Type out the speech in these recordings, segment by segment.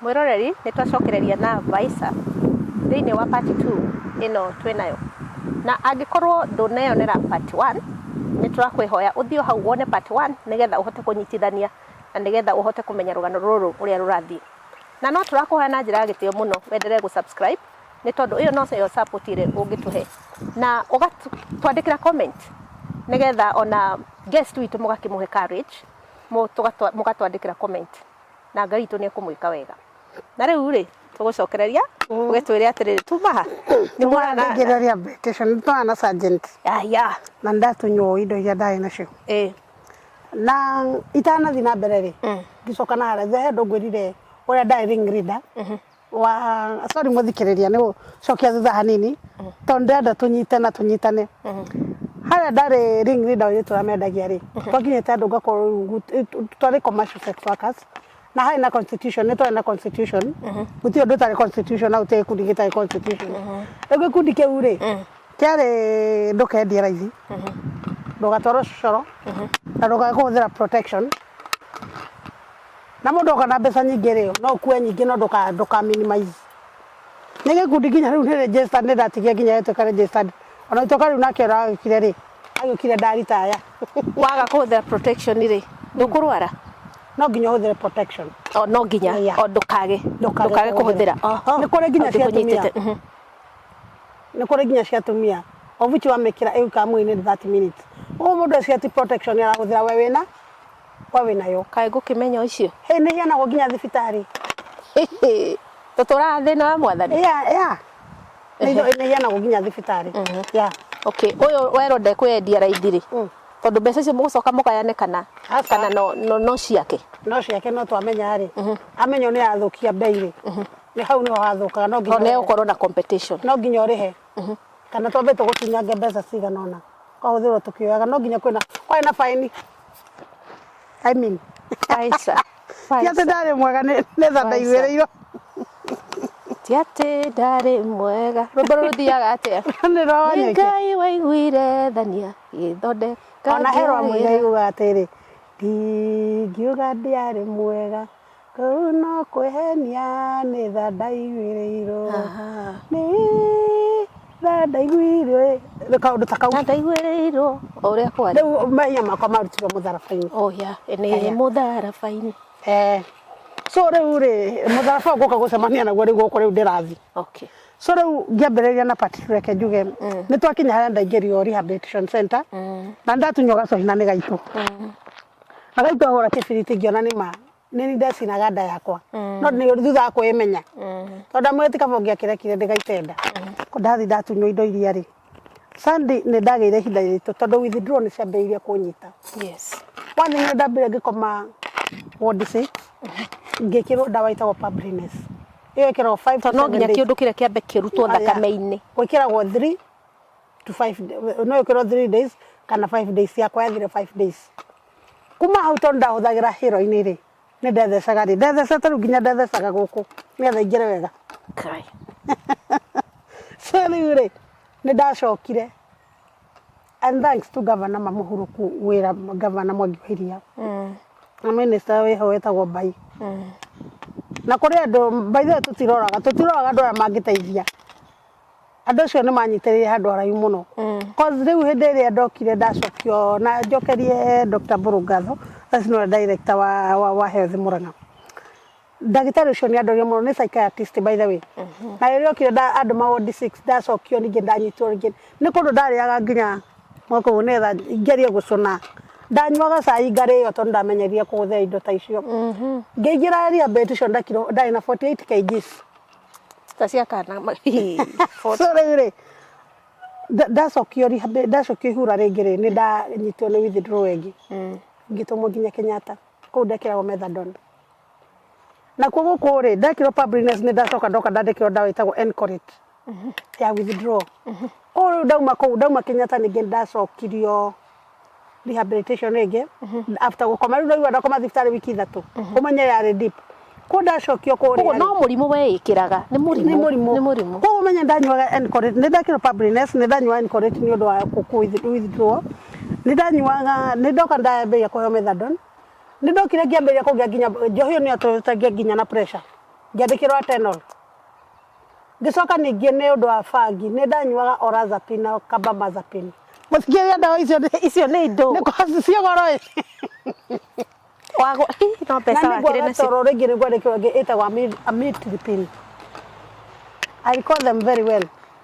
Mwĩroreri nĩ twacokereria na Vaisa thĩinĩ wa part 2 ĩno twĩnayo, na angĩkorwo ndũneyonera part 1 nĩ tũrakwĩhoya ũthiĩ o hau wone part 1 nĩgetha ũhote kũnyitithania na nĩgetha ũhote kũmenya rũgano rũrũ ũrĩa rũrathiĩ. Na no tũrakũhoya na njĩra ya gĩtĩo mũno wenderee gũ subscribe nĩ tondũ ĩyo no yo support ĩrĩa ũngĩtũhe, na ũgatwandĩkĩra comment nĩgetha ona guest witũ mũgakĩmũhe courage, mũgatwandĩkĩra comment na Ngai witũ nĩ ekũmwĩka wega. Na rĩu rĩ, tũgũcokereria ũgĩtwĩre atĩrĩrĩ, tuma ha nĩ mwana Ndaingĩra rehabilitation nĩ twana na sergeant. Aya. Na ndatunywo indo iria ndarĩ nacio. Na itanathiĩ na mbere rĩ, ngĩcoka na harĩa he ũndũ ngwĩrire ũrĩa ndarĩ ring leader wa, sorry mũthikĩrĩria, nĩ gũcokia thutha hanini tondũ ndĩrenda tũnyite na tũnyitane. Harĩa ndarĩ ring leader wa airĩtu arĩa mendagia rĩ, twakinyĩte andũ ngakorwo twarĩ commercial sex workers na harĩ na constitution, nĩ twarĩ na constitution. Gũtirĩ ũndũ ũtarĩ constitution na gũtirĩ gĩkundi gĩtarĩ constitution. Rĩu gĩkundi kĩu rĩ, kĩarĩ ndũkendie raithi, ndũgatwarwo coro na ndũkae kũhũthĩra protection. Na mũndũ oka na mbeca nyingĩ rĩ, no ũkue nyingĩ no ndũka minimize. Nĩ gĩkundi nginya rĩu nĩ registered, nĩ ndatigia nginya gĩtuĩka registered. Ona itoka rĩu nake ũragĩũkire rĩ, agĩũkire ndaritaya. Waga kũhũthĩra protection rĩ, ndũkũrwara? No nginya ũhũthĩre protection. O no nginya o ndũkage ndũkage kũhũthĩra. Nĩ kũrĩ nginya cia atumia. Nĩ kũrĩ nginya cia atumia. Obuchi wamĩkĩra ĩgũikara mwĩrĩ-inĩ 30 minutes. Ũguo mũndũ ũcio ti protection arahũthĩra, we wĩnayo. Kaĩ ngũkĩmenya icio? Hĩ, nĩ iheanagwo nginya thibitarĩ. Tũtũraga thĩna wa Mwathani. Yeah. Nĩ iheanagwo nginya thibitarĩ. Yeah. Okay, ũyũ werwo ndekwendia raithi rĩ, tondũ mbeca icio mũgũcoka mũgayane kana Aca. Kana no ciake? No ciake, no twamenya rĩ, amenya nĩ athũkia mbei rĩ, nĩ hau nĩho hathũkaga, no nginya tondũ nĩ egũkorwo na competition. No nginya ũrĩhe kana twambe tũgũtunyange mbeca cigana ũna kwahũthĩrwo tũkĩoyaga, no nginya kwĩna kwarĩ na faini, I mean. Aica. Ti atĩ ndarĩ mwega, nĩ tha ndaiguĩrĩirwo. Ti atĩ ndarĩ mwega. Rwĩmbo rũrũ rũthiaga atĩa? Nĩ rwa Nĩ Wanyoike. Ngai waiguire thania gĩthondeka Ona he rwa mũigai ngĩarĩra. ugaga atĩrĩ, ndingiuga ndiarĩ mwega, kũu no kwĩhenia, nĩ tha ndaiguĩrĩirwo. Nĩ tha ndaiguire kaũndũ ta kau. Na ndaiguĩrĩirwo o ũrĩa kwarĩ. Rĩu mehia makwa marutirwo mũtharaba-inĩ. Oh yeah, nĩ Aya. mũtharaba-inĩ. Eh. So rĩu rĩ, mũtharaba ũyũ ngũka gũcemania naguo rĩu gũkũ rĩu ndĩrathiĩ. So rĩu ngĩambĩrĩria na part two, reke njuge nĩ twakinya harĩa ndaingĩrio rehabilitation center na ndatunywo gacohi na nĩ gaitũ. Na gaitũ ahũra kĩbiriti ngĩona nĩ ma nĩ niĩ ndecinaga nda yakwa, no nĩ thutha wa kwĩmenya tondũ ndamwĩra ti kaba ũngĩakĩrekire ndĩgaite nda. Ndathiĩ ndatunywo indo iria rĩ, Sunday nĩ ndagĩire ihinda iritũ tondũ withdraw nĩ ciambĩrĩirie kũnyita. One thing, nĩ ndambire ngĩkoma ward 6, ngĩkĩrwo ndawa ĩtagwo Pabrines. Ĩyo ĩkĩragwo 5 to Tondũ no 7 nginya days. Kĩũndũ kĩrĩa kĩambe kĩrutwo Ah, yeah. thakame-inĩ. Gwĩkĩragwo 3 to 5, no ĩkĩrwo 3 days kana 5 days, yakwa yathire 5 days. Kuma hau, tondũ ndahũthagĩra heroin rĩ, nĩ ndethecaga rĩ, ndethecete rĩu nginya ndethecaga gũkũ nĩgetha ingĩre wega. Kai. So rĩu rĩ, nĩ ndacokire, and thanks to Governor Mamuhuruku wĩra, Governor Mwangi wa Iria na minister wĩho wĩtagwo Mbai na kũrĩ andũ, by the way, tũtiroraga andũ arĩa mangĩteithia. Andũ acio nĩ manyitĩrĩire handũ haraihu mũno, cause rĩu hĩndĩ ĩrĩa ndokire ndacokio na njokerie Dr. Mbũrũ ngatho, that's not director wa health Murang'a. Ndagĩtarĩ ũcio nĩ andorire mũno, nĩ psychiatrist by the way. Na rĩrĩa okire andũ ma ward 6, ndacokio ningĩ, ndanyitwo rĩngĩ nĩ kũndũ ndarĩaga nginya mwaka ũyũ nĩgetha ngerie gũcũna. Ndanyuaga cai ngarĩo tondũ ndamenyerire kũhũthĩra indo ta icio. Ngĩingĩra rehabilitation ndakiro ndarĩ na 48 kgs. Ta cia kana So rĩu rĩ, ndacokio ndacokio ihura rĩngĩ rĩ, nĩ ndanyitwo nĩ withdraw ĩngĩ, ngĩtũmwo nginya Kenyatta, kũu ndekĩragwo methadone. Nakuo gũkũ rĩ, ndekĩrwo Pabrines, nĩ ndacoka ndoka ndandĩkĩrwo ndawa ĩtagwo Encorate ya withdraw. Kũu rĩu ndauma kũu, ndauma Kenyatta ningĩ ndacokirio rehabilitation rĩngĩ after gũkoma. Rĩu ndaigua ndakoma thibitarĩ wiki 3, ũmenye yarĩ deep. Kũu ndacokio koguo kũrĩa no mũrimũ weĩkĩraga nĩ mũrimũ. Nĩ mũrimũ. Nĩ mũrimũ. Koguo menye ndanyuaga Encorate, nĩ ndekĩrwo Pabrines, nĩ ndanyua Encorate nĩ ũndũ wa withdraw. Nĩ ndanyuaga, nĩ ndoka ndambĩrĩria kũheo methadone. Nĩ ndokire ngĩambĩrĩria kũgĩa nginya njohi ĩyo nĩ yatũmĩte ngĩe nginya na pressure. Ngĩandĩkĩrwo Atenol. Ngĩcoka ningĩ nĩ ũndũ wa bangi nĩ ndanyuaga Olanzapine na Carbamazepine. Mũthikĩrĩria ndawa icio nĩ Icio nĩ indo nĩ kwa cio goro ĩ. Wagwo no Na mbeca nĩ wakĩrĩ ngwaga nacio. Toro rĩngĩ nĩ ngwandĩkĩrwo ĩngĩ ĩtagwo Amitriptyline. I recall them very well.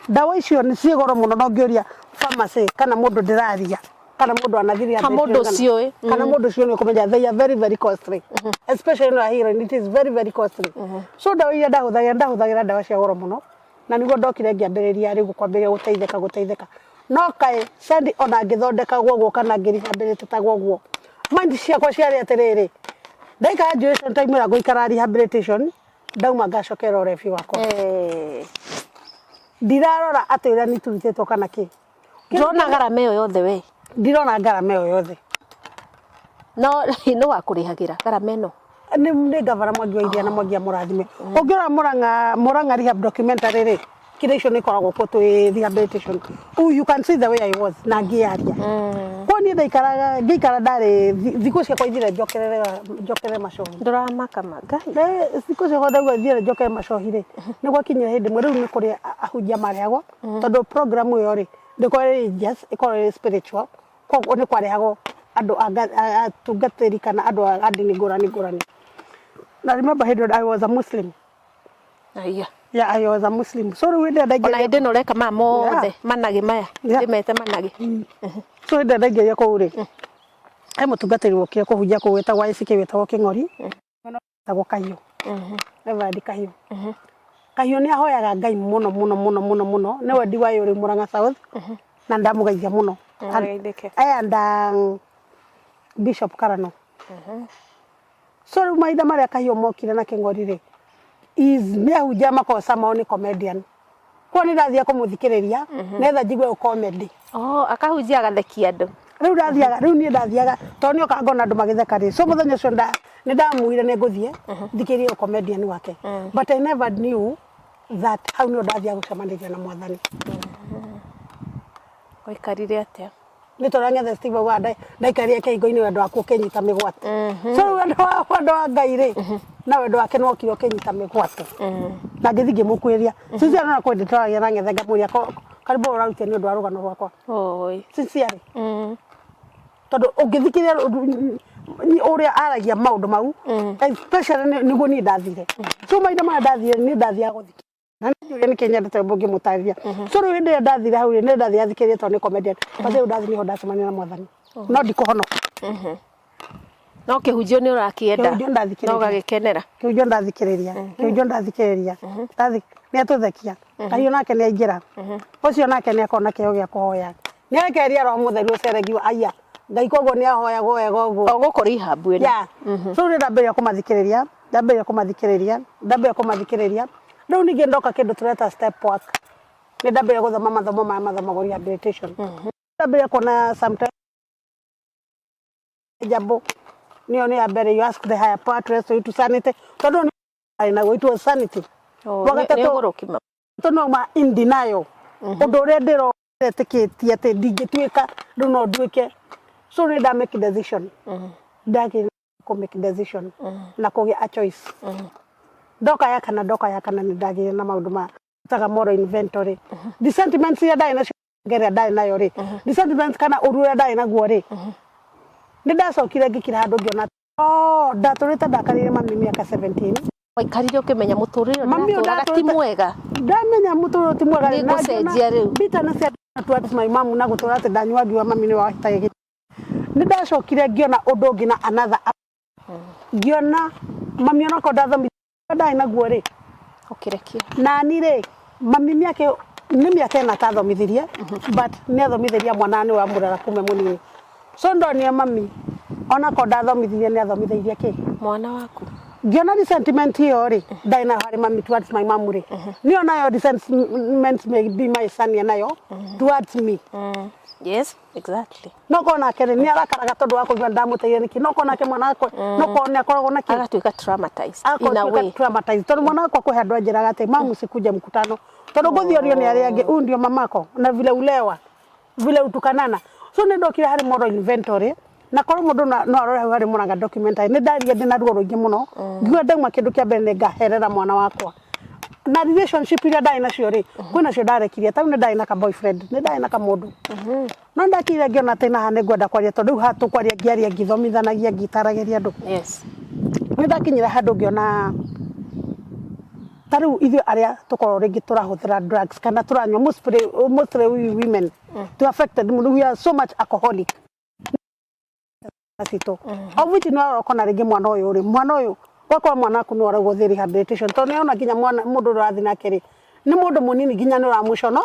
Ndawa icio nĩ ciĩ goro mũno na ũngĩũria pharmacy kana mũndũ ndĩraria kana mũndũ anathiria Ka mũndũ ũciũĩ. Kana mũndũ ũcio nĩ ũkũmenya they are very very costly, especially no heroin, it is very very costly. So ndawa iria ndahũthagĩra, ndahũthagĩra ndawa cia goro mũno na nĩguo ndokire ngĩambĩrĩria rĩu kwambĩrĩria gũteithĩka gũteithĩka. No kaĩ Sandy ona ngĩthondekagwo ũguo kana ngĩrehabilitatagwo ũguo, mind ciakwa ciarĩ atĩrĩrĩ, ndaikara duration time ĩrĩa ngũikara rehabilitation, ndauma ngacokera ũrebi wakwa. Ndirarora atĩ ũrĩa nĩturutĩtwo kana kĩ. Ndũrona ngarama ĩyo yothe we? Ndirona ngarama ĩyo yothe. No nĩ wakũrĩhagĩra ngarama ĩno? Nĩ ngavana Mwangi wa Iria na Mwangi amũrathime. Ũngĩrora Murang'a Murang'a rehab documentary rĩ, kĩrĩa icio nĩ ikoragwo kuo twĩ rehabilitation. Oh, you can see the way I was na ngĩaria. Kwa niĩ ndaikaraga ngĩikara ndarĩ thikũ ciakwa ithire njokerere njokerere macohi. Ndũramaka ma Ngai. Thikũ ciakwa ndauga thire njokerere macohi rĩ, nĩ gwakinyire hĩndĩ ĩmwe rĩu nĩ kũrĩ ahunjia marehagwo tondũ program ĩyo rĩ ndĩkoragwo ĩrĩ religious, ĩkoragwo ĩrĩ spiritual. Koguo nĩ kwarehagwo andũ atungatĩri kana andũ a ndini ngũrani ngũrani. Na remember hĩndĩ ĩyo I was a Muslim. Aya. Yeah, I was a Muslim. So rĩu hĩndĩ ĩrĩa Ona ndaingĩrire hĩndĩ ĩno ũreka maya mothe managĩ maya ndĩmete managĩ. So hĩndĩ ĩrĩa ndaingĩrire kũu rĩ, he mũtungatĩri wokire kũhunjia kũu wĩtagwo ICK wĩtagwo Kĩng'ori, wĩtagwo Kahiũ, Reverend Kahiũ. Kahiũ nĩ ahoyaga Ngai mũno mũno mũno mũno mũno, nĩwe DY ũrĩ Murang'a South, na ndamũgeithia mũno. Ũgeithĩke. And Bishop Karano. So rĩu mahinda marĩa Kahiũ mokire na Kĩng'ori rĩ, is nĩ ahunjia makoragwo somehow nĩ comedian. Koguo nĩ ndathiaga kũmũthikĩrĩria nĩgetha njigue comedy. Oh, akahunjia agathekia andũ. Rĩu ndathiaga, rĩu niĩ ndathiaga tondũ nĩ okaga ngona andũ magĩtheka rĩ. So mũthenya ũcio nĩ ndamuire nĩ ngũthiĩ thikĩrĩrie comedian wake. But I never knew that hau nĩho ndathiaga gũcemanĩria na Mwathani. Waikarire atĩa? Nĩ tondũ Ng'ethe Steve augaga ndaikarire kĩhingo-inĩ wendo waku ũkĩnyita mĩgwate. So rĩu wendo wa Ngai rĩ, na wendo wake nĩ wokire ũkĩnyita mĩgwate. Na ngĩthiĩ ngĩmũkuĩria. Sincerely ona kwĩ ndĩtwaragia na Ng'ethe ngamũria karibu ũrarutia nĩ ũndũ wa rũgano rwakwa. Oi. Sincerely. Tondũ ũngĩthikĩrĩria ũrĩa aragia maũndũ mau, especially nĩguo niĩ ndathire. So mahinda marĩa ndathire niĩ ndathiaga gũthikĩrĩria. Na nĩ njũria nĩkĩ nyendete ũguo ngĩmũtarĩria. So rĩu hĩndĩ ĩrĩa ndathire hau rĩ, nĩ ndathiaga thikĩrĩrie tondũ nĩ comedian. But rĩu ndathiĩ nĩho ndacemania na Mwathani. No ndikũhonoka. No kĩhunjio nĩ ũrakĩenda. Kĩhunjio ndathikĩrĩria. No ũgagĩkenera. Kĩhunjio ndathikĩrĩria. Kĩhunjio ndathikĩrĩria. Nĩ atũthekia. Kahiũ nake nĩ aingĩra. Ũcio nake nĩ akorwo na kĩheo gĩa kũhoya. Nĩ arekereria Roho Mũtheru ũcere ngiuga aya. Ngai koguo nĩ ahoyagwo wega ũguo. O gũkũ rehab ĩno. Yeah. So rĩu ndambĩrĩria kũmathikĩrĩria, ndambĩrĩria kũmathikĩrĩria, ndambĩrĩria kũmathikĩrĩria. Rĩu ningĩ ndoka kĩndũ tũreta step work. Nĩ ndambĩrĩria gũthoma mathomo maya mathomagwo rehabilitation. Ndambĩrĩria kuona sometimes jambo nĩyo nĩ ya mbere, you ask the higher power to restore you to sanity, tondũ nĩ arĩ naguo, it was sanity. Oh, Wa nĩ gatatũ ũgũrũki ma. Tondũ no in denial ũndũ ũrĩa ndĩretĩkĩtie atĩ ndingĩtuĩka, rĩu no nduĩke. So nĩ nda make decision, ndagĩ kũ make decision na kũgĩa a choice. Ndoka ya kana, ndoka ya kana nĩ ndagĩire na maũndũ ma taga moral inventory. Resentments iria ndarĩ nacio, ĩrĩa ndarĩ nayo rĩ, resentment kana ũru ũrĩa ndarĩ naguo rĩ, nĩ ndacokire ngĩkira handũ ngĩona, oh, ndatũrĩte ndakarĩire mami mĩaka 17. Waikarire ũkĩmenya mũtũrĩre ũyũ Mami ũyũ ndĩratũraga ti ndatũrĩte- mwega. Ndamenya mũtũrĩre ti mwega rĩ, na Nĩngũcenjia ngĩona rĩu. bitterness ya towards my mom na gũtũra atĩ ndanyua ngiuga mami nĩwe wahĩtagia gĩtĩ. Nĩ ndacokire ngĩona ũndũ ũngĩ na another, ngĩona mami onakorwo ndathomithia ndarĩ naguo rĩ, Ũkĩrekia. Nani rĩ, mami mĩaka nĩ mĩaka ĩna atathomithirie, but nĩ athomithirie mwana nĩ wamũrera kuma e mũnini. So ndonire mami onakorwo ndathomithirie nĩ athomithĩirie kĩ Mwana waku. Ngĩona resentment ĩyo rĩ ndarĩ nayo harĩ mami, towards my mom rĩ, nĩyo nayo resentment may be my son ye nayo towards me. Yes, exactly. No korwo nake rĩ nĩ arakaraga tondũ wa kũigua ndamũteithia nĩkĩ, no korwo nake mwana wakwa, no korwo nĩ akoragwo na kĩ Agatuĩka traumatized in a akorwo way. Traumatized tondũ mwana wakwa kwĩ handũ anjĩraga atĩ mamu sikuje mkutano tondũ ngũthiĩ orio nĩ arĩa angĩ, huyu ndio mamako na vile ulewa vile utukanana. So nĩ ndokire harĩ moral inventory. Na korwo mũndũ no arore hau harĩ Mũrang'a documentary, nĩ ndaria ndĩ na ruo rũingĩ mũno, ngiuga ndauma kĩndũ kĩa mbere nĩ ngaherera mwana wakwa. Na relationship iria ndarĩ nacio rĩ, kwĩ nacio ndarekirie. Ta rĩu nĩ ndarĩ na ka boyfriend, nĩ ndarĩ na kamũndũ, no ndakire ngĩona atĩ na haha nĩ ngwenda kwaria, tondũ rĩu haha tũkwaria, ngĩaria ngĩthomithanagia, ngĩtaragĩria andũ. Nĩ ndakinyire handũ ngĩona ta rĩu ithuĩ arĩa tũkoragwo rĩngĩ tũrahũthĩra drugs kana tũranyua, mostly we women to affected mũno, we are so much alcoholic citũ, of which nĩ warora ũkona rĩngĩ mwana ũyũ rĩ, mwana ũyũ ũgakora mwana waku nĩ warauga ũthiĩ rehabilitation, tondũ nĩ ona nginya mwana mũndũ ũrĩa ũrathiĩ nake rĩ, nĩ mũndũ mũnini, nginya nĩ ũramũcono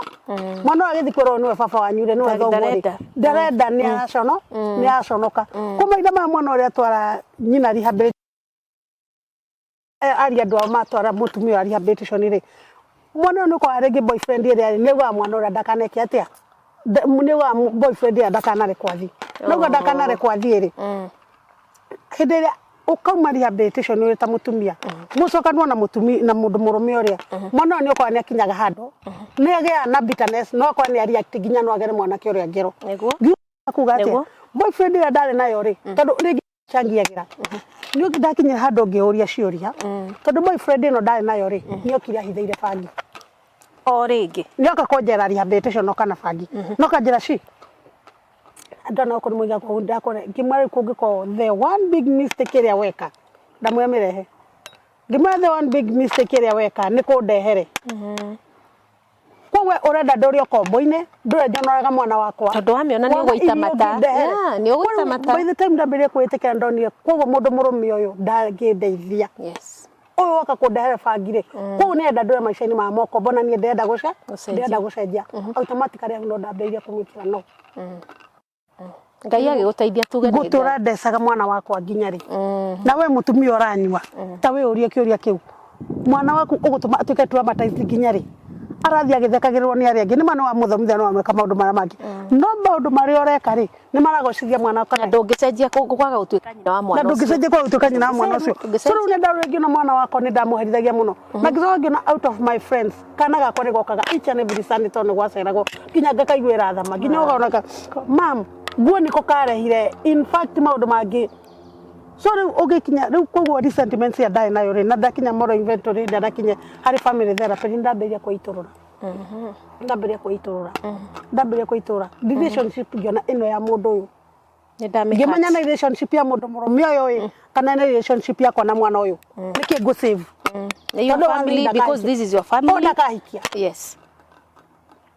mwana ũyũ agĩthiĩ kwĩrwo nĩwe baba wanyu rĩ, nĩwe thoguo rĩ, Ndarenda. Ndarenda, nĩ aracono, nĩ araconoka. Kwa mahinda maya mwana ũrĩa atwara nyina rehabilitation, aria andũ ao matwara mũtumia wa rehabilitation rĩ, mwana ũyũ nĩ ũkoraga rĩngĩ boyfriend ĩrĩa rĩ, nĩ augaga mwana ũrĩa ndakaneke atĩa, nĩ augaga boyfriend ĩrĩa ndakanarekwo athiĩ, nauga ndakanarekwo athiĩ rĩ, hĩndĩ ĩrĩa ũkauma rehabilitation ũrĩ ta mũtumia, mũcokanwo na mũtumia na mũndũ mũrũme ũrĩa, mwana ũyũ nĩ ũkoraga nĩ akinyaga handũ nĩ agĩaga na bitterness, no akorwo nĩ areact nginya no agere mwanake ũrĩa ngero. Ngiuga kuga atĩa, boyfriend ĩrĩa ndarĩ nayo rĩ, tondũ rĩngĩ changiagĩra nĩ ndakinyire handũ ngĩũria ciũria, tondũ boyfriend ĩno ndarĩ nayo rĩ, nĩ okire ahithĩire bangi. O rĩngĩ. Nĩ oka kũnjera rehabilitation, oka na bangi, no kanjĩra ci andũ ana okorwo nĩ moigaga ndakora, ngĩmwĩra rĩu kũngĩkorwo the one big mistake ĩrĩa weka, ndamwĩra mĩrehe, ngĩmwĩra the one big mistake ĩrĩa weka nĩ kũndehere. Koguo ũrenda ndũre ũkombo-inĩ, ndũre njonoraga mwana wakwa. Tondũ wamĩona nĩ Wona ũgũita irio mata. ũngĩndehere. Yeah, nĩ ũgũita mata. By the time ndambĩrĩria kwĩĩtĩkĩra, ndonire koguo mũndũ mũrũme ũyũ ndangĩndeithia. Ũyũ woka kũndehere bangi rĩ, koguo nĩenda ndũre maica-inĩ ma mokombo, na niĩ ndĩrenda Gũcenjia. Ndĩrenda gũcenjia. Automatically hau no ndambĩrĩirie kũmwĩkĩra no. Ngai agĩgũteithia, tuge nĩ Ngai. Ngũtũra ndecaga mwana wakwa nginya rĩ? Na we mũtumia ũranyua, ta wĩ ũrie kĩũria kĩu, mwana waku ũgũtũma atuĩke traumatized nginya rĩ? Arathiĩ agĩthekagĩrĩrwo nĩ arĩa angĩ. Nĩ ma nĩ wamũthomithia, nĩ wamwĩka maũndũ marĩa mangĩ, no maũndũ marĩa ũreka rĩ, nĩ maragocithia mwana waku? Na ndũngĩcenjia kwaga gũtuĩka nyina wa mwana Na ũcio. ndũngĩcenjia kwaga gũtuĩka nyina wa mwana ũcio. Ndũngĩcenjia. So rĩu nĩ ndarora ngĩona mwana wakwa nĩ ndamũherithagia mũno, na ngĩcoka ngĩona out of my friends, kana gakwa nĩ gokaga each and every Sunday, tondũ nĩ gwaceragwo, nginya ngakaiguĩra thama, nginya ũkona mam nguo nĩko karehire, in fact maũndũ mangĩ. So rĩu ũgĩkinya rĩu, koguo resentment ĩrĩa ndarĩ nayo rĩ, na ndakinya moral inventory, hĩndĩ ĩrĩa ndakinya harĩ family therapy, nĩ ndambĩrĩria kwĩitũrũra, ndambĩrĩria kwĩitũrũra, ndambĩrĩria kwĩitũrũra relationship, ngĩona ĩno ya mũndũ ũyũ, Nĩ ndamĩ ngĩmenya na relationship ya mũndũ mũrũme ũyũ ĩ, kana nĩ relationship yakwa na mwana ũyũ, nĩkĩ ngũ save? Nĩ your Tondũ family, wa because this is your family. Ũyũ ndakahikia.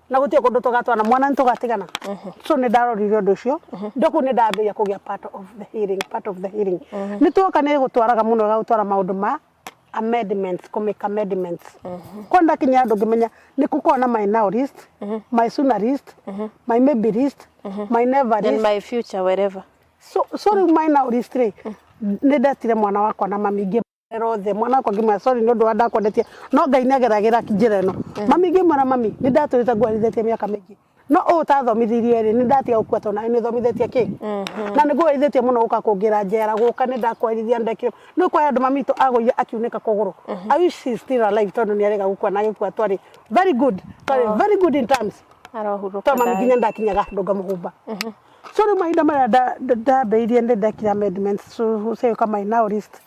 Na gũtirĩ kũndũ tũgatwana mwana, nĩ tũgatigana. So nĩ ndarorire ũndũ ũcio ndoku, nĩ ndambĩrĩria kũgĩa part of the healing, part of the healing nĩ tuoka nĩ gũtwaraga mũno, gagũtwara maũndũ ma amendments, kũ make amendments. Kwa ndakinya andũ ngĩmenya nĩ gũkorwo na my now list, my sooner list, my maybe list, my never Then list. My future wherever. So rĩu my now list rĩ, nĩ ndetire mwana wakwa na mami, ngĩmwĩra othe, mwana wakwa ngĩmwĩra sorry nĩ ũndũ wa ndakwendetie, no Ngai nĩ ageragĩra njĩra ĩno. Mami, ngĩmwĩra mami, nĩ ndatũrĩte ngweherithĩtie mĩaka mĩingĩ, no ũũ ũtathomithĩirie rĩ, nĩ ndatiga gũkua, tondũ nawe nĩ ũthomithĩtie kĩ, na nĩ ngũherithĩtie mũno gũka kũngĩra njera, gũka nĩ ndakweherithia, ndekire nĩ kwa andũ. Mami witũ agũire akiunĩka kũgũrũ. I wish she is still alive, tondũ nĩ arega gũkua, na agĩkua twarĩ very good, twarĩ very good in terms. Arohurũka. Tondũ mami nginya ndakinyaga handũ ngamũhumba. So rĩu mahinda marĩa ndambĩrĩirie, nĩ ndekire amendments, so ũcĩũka my now list.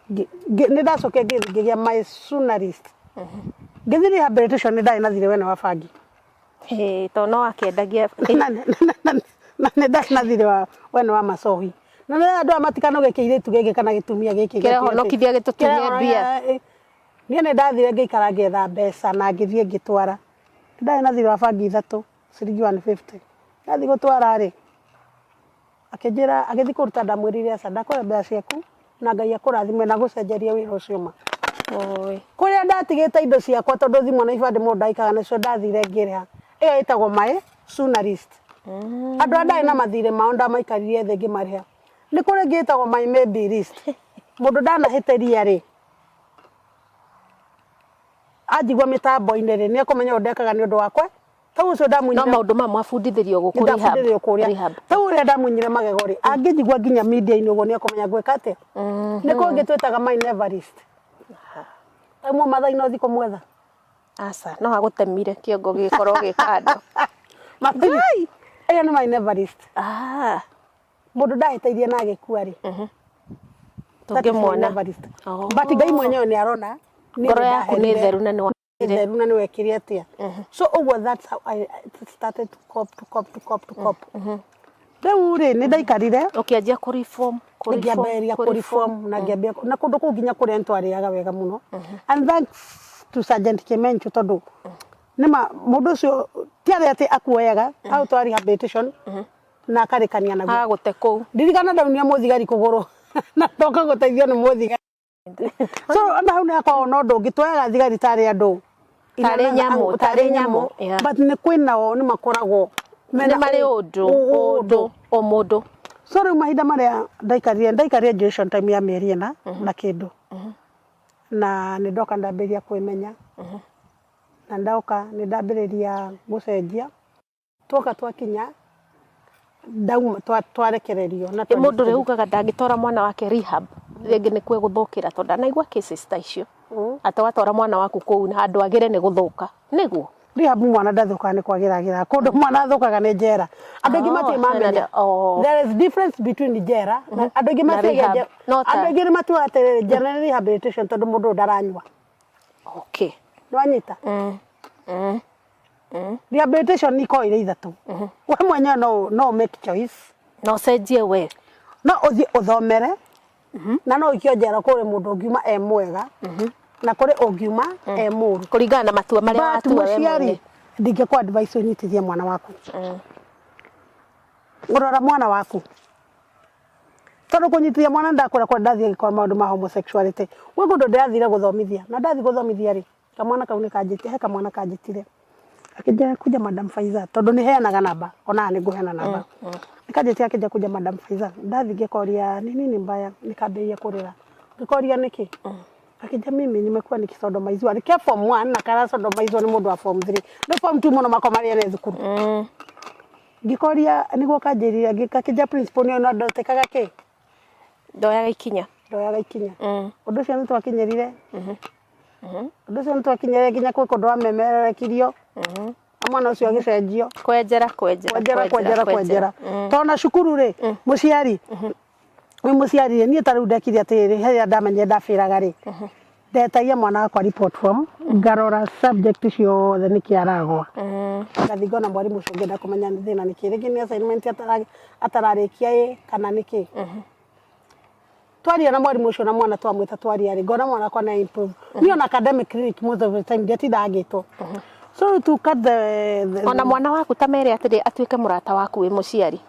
Nĩ ndacokire ngĩthiĩ ngĩgĩa my sooner list, ngĩthiĩ rehabilitation, nĩ ndarĩ na thirĩ wene wa bangi. Tondũ no akĩendagia. Na nĩ ndarĩ na thirĩ wa wene wa macohi, na nĩ andũ aya matikanoge kĩirĩtu gĩkĩ kana gĩtumia gĩkĩ. Kĩrehonokithia gĩtũtunye mbia. Niĩ nĩ ndathire ngĩikara ngĩetha mbeca na ngĩthiĩ ngĩtwara. Ndarĩ na thirĩ wa bangi ithatũ, ciringi 150. Ndathiĩ gũtwara rĩ, akĩnjĩra agĩthiĩ kũruta, ndamwĩrire aca, ndakũhe mbeca ciaku na Ngai akũrathime na gũcenjerie wĩra ũcio ma. Oi. Kũrĩa ndatigĩte indo ciakwa, tondũ thimũ na ibandĩ mũndũ ndaikaraga nacio, ndathire ngĩrĩha. Ĩyo ĩtagwo my sooner list. Andũ arĩa ndarĩ na mathirĩ mao, ndamaikaririe thĩ ngĩmarĩha. Nĩ kũrĩ ĩngĩ ĩtagwo my maybe list. Mũndũ ndanahĩtĩria rĩ, anjigua mĩtambo-inĩ rĩ, nĩ ekũmenya ũndũ ndekaga nĩ ũndũ wakwa. Tau ũcio No ndamunyire. Maũndũ ma mwabundithĩrio gũkũ rehab. Ndabundithĩrio kũrĩa. Rehab. Tau ũrĩa ndamunyire magego rĩ, angĩnjigua nginya media-inĩ ũguo, nĩ ekũmenya ngwĩka atĩa. Nĩ kũngĩ twĩtaga my never list. Tau Mũmathai no thiĩ kũmwetha. Aca, no agũtemire kĩongo gĩkorwo gĩ kando. Mathai, ĩyo nĩ my never list. Ah. Mũndũ ndahĩtĩirie na agĩkua rĩ, that is Tũngĩmuona. never risk. Oh. But Ngai mwenyewe nĩ arona niĩ Ngoro yaku nĩ nĩndaherire. theru na nĩ wa Theru na nĩ wekire atĩa. So ũguo, that's how I started to cope, to cope, to cope, to cope. Rĩu rĩ, nĩ ndaikarire. Ũkĩanjia kũ reform, kũ reform, Ngĩambĩrĩria kũ kũ reform na ngĩambia na kũndũ kũu nginya kũrĩa nĩtwarĩaga wega mũno, and thanks to Sergeant Kimenchu, tondũ nĩma mũndũ ũcio ti arĩa atĩ akuoyaga aũtwara rehabilitation na akarĩkania naguo. Agagũte kũu. Ndirikana ndaunire mũthigari kũgũrũ na ndoka gũteithio nĩ mũthigari. So ona hau nĩhakoragwo na ũndũ ũngĩ, tuoyaga thigari tarĩ andũ Tarĩ nyamũ, tarĩ nyamũ, yeah. But nĩ kwĩnao nĩ makoragwo mena Nĩ marĩ ũndũ ũndũ ũmũndũ. So rĩu mahinda marĩa ndaikarire duration time ya mĩeri 4 na kĩndũ, na nĩ ndoka ndambĩrĩria kwĩmenya, na ndoka nĩ ndambĩrĩria gũcenjia. Twoka twakinya ndauma twarekererio na Ĩ mũndũ ũrĩa ugaga ndangĩtwara mwana wake rehab rĩngĩ nĩkuo gũthũkĩra, tondũ ndanaigua cases ta icio, atĩ watwara mwana waku kũu handũ agĩre nĩ gũthũka, nĩguo? Rehab mwana ndathũkaga, nĩ kwagĩragĩra kũndũ. Mwana athũkaga nĩ njera. Andũ aingĩ matirĩ mamenya there is difference between njera na andũ aingĩ Na matiagia rehab. njera. No ta- Andũ aingĩ nĩ matuaga atĩrĩrĩ, njera nĩ rehabilitation tondũ mũndũ ũyũ ndaranyua. Nĩwanyita? Rehabilitation ikoragwo irĩ ithatũ. We mwenyewe no make choice. Na ũcenjie we. No ũthiĩ ũthomere, na no ũikio njera. Kũrĩ mũndũ ũngiuma e mwega na kũrĩ ũngiuma e mũru. Kũringana na matua marĩa But watua we mũciari, mwene. ndingĩkũ advice ũnyitithie mwana waku. Ũrora mwana waku, tondũ kũnyitithia mwana, ndakwĩra kũrĩa ndathiĩ ngĩkora maũndũ ma homosexuality. Gwĩ kũndũ ndĩrathire gũthomithia, na ndathiĩ gũthomithia rĩ, kamwana kau nĩ kanjĩtire, he kamwana kanjĩtire akĩnjĩra, "Kuja, Madam Faiza," tondũ nĩ heanaga namba, ona nĩ ngũheana namba. Nĩ kanjĩtire akĩnjĩra, "Kuja, Madam Faiza." Ndathiĩ ngĩkoria, "Ni nini mbaya?" Nĩkambĩrĩria kũrĩra. Ngĩkoria, "Nĩkĩ?" Akĩnjĩra, "Mimi nimekuwa nikisodomaizwa." Nĩkĩa form 1 na karasodomaizwo nĩ mũndũ wa form 3 nĩ form 2 mũno mako marĩa ne thukuru. Ngĩkoria nĩguo kanjĩrire, gakĩnjĩra, "Principal nĩ ona ndotekaga kĩ." Ndoyaga ikinya. Ndoyaga ikinya. Ũndũ ũcio nĩ twakinyĩrire, ũndũ ũcio nĩ twakinyĩrire nginya kwĩ kũndũ wamemererekirio na mwana ũcio agĩcenjio. Kwenjera, kwenjera. Kwenjera, kwenjera, kwenjera. Tondũ na cukuru rĩ, mũciari wĩ mũciari rĩ, niĩ ta rĩu ndekire atĩrĩrĩ, rĩrĩa ndamenyire ndabĩraga rĩ, ndetagia mwana wakwa report form, ngarora subject ciothe nĩkĩ aragwa. Ngathiĩ ngona mwarimũ ũcio, ngĩenda kũmenya nĩ thĩna nĩkĩ, rĩngĩ nĩ assignment atararĩkia ĩ kana nĩkĩ. Twaria na mwarimũ ũcio na mwana twamwĩta twaria rĩ, ngona mwana wakwa nĩ improve. Niĩ ona academic clinic most of the time ndiatindaga ngĩtwo. So to cut the Ona mwana waku ta mere atĩrĩ, atuĩke mũrata waku wĩ mũciari.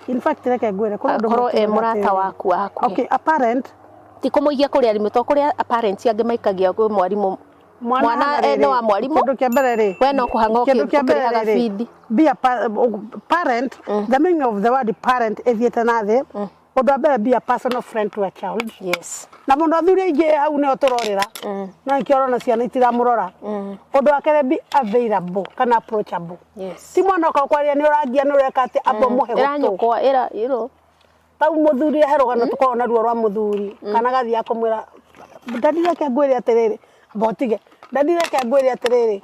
In fact, reke ngwĩre, kũrĩ ũndũ Akorwo e mũtuaga mũrata atĩrĩrĩ. waku wa hakuhĩ. Okay, a parent Ti kũmũigia kũrĩ arimũ, to kũrĩa parents angĩ maikagia kwĩ mwarimũ. Mwana hana eh, rĩrĩ, nĩ wa mwarimũ. Kĩndũ kĩa mbere rĩ, We no kũhang'a kĩndũ kĩa mbere ũkĩrĩhaga rĩ, bithi. be a parent, the meaning of the word parent ĩthiĩte na thĩ. Ũndũ wa mbere, be a personal friend to a child. Na mũno athuri aingĩ hau nĩho tũrorĩra, no nĩkĩo ũrona ciana itiramũrora. Ũndũ wa kerĩ, be available kana approachable. Ti mwana oka kwaria nĩ ũrangia, nĩ ũreka atĩ, amba ũmũhe Ĩra gũtũ. nyũkwa ĩra you Tau mũthuri, he rũgano tũkoragwo naruo rwa mũthuri kana gathiaga kũmwĩra, "Daddy, reke ngwĩre atĩrĩrĩ, amba ũtige. Daddy, reke ngwĩre atĩrĩrĩ,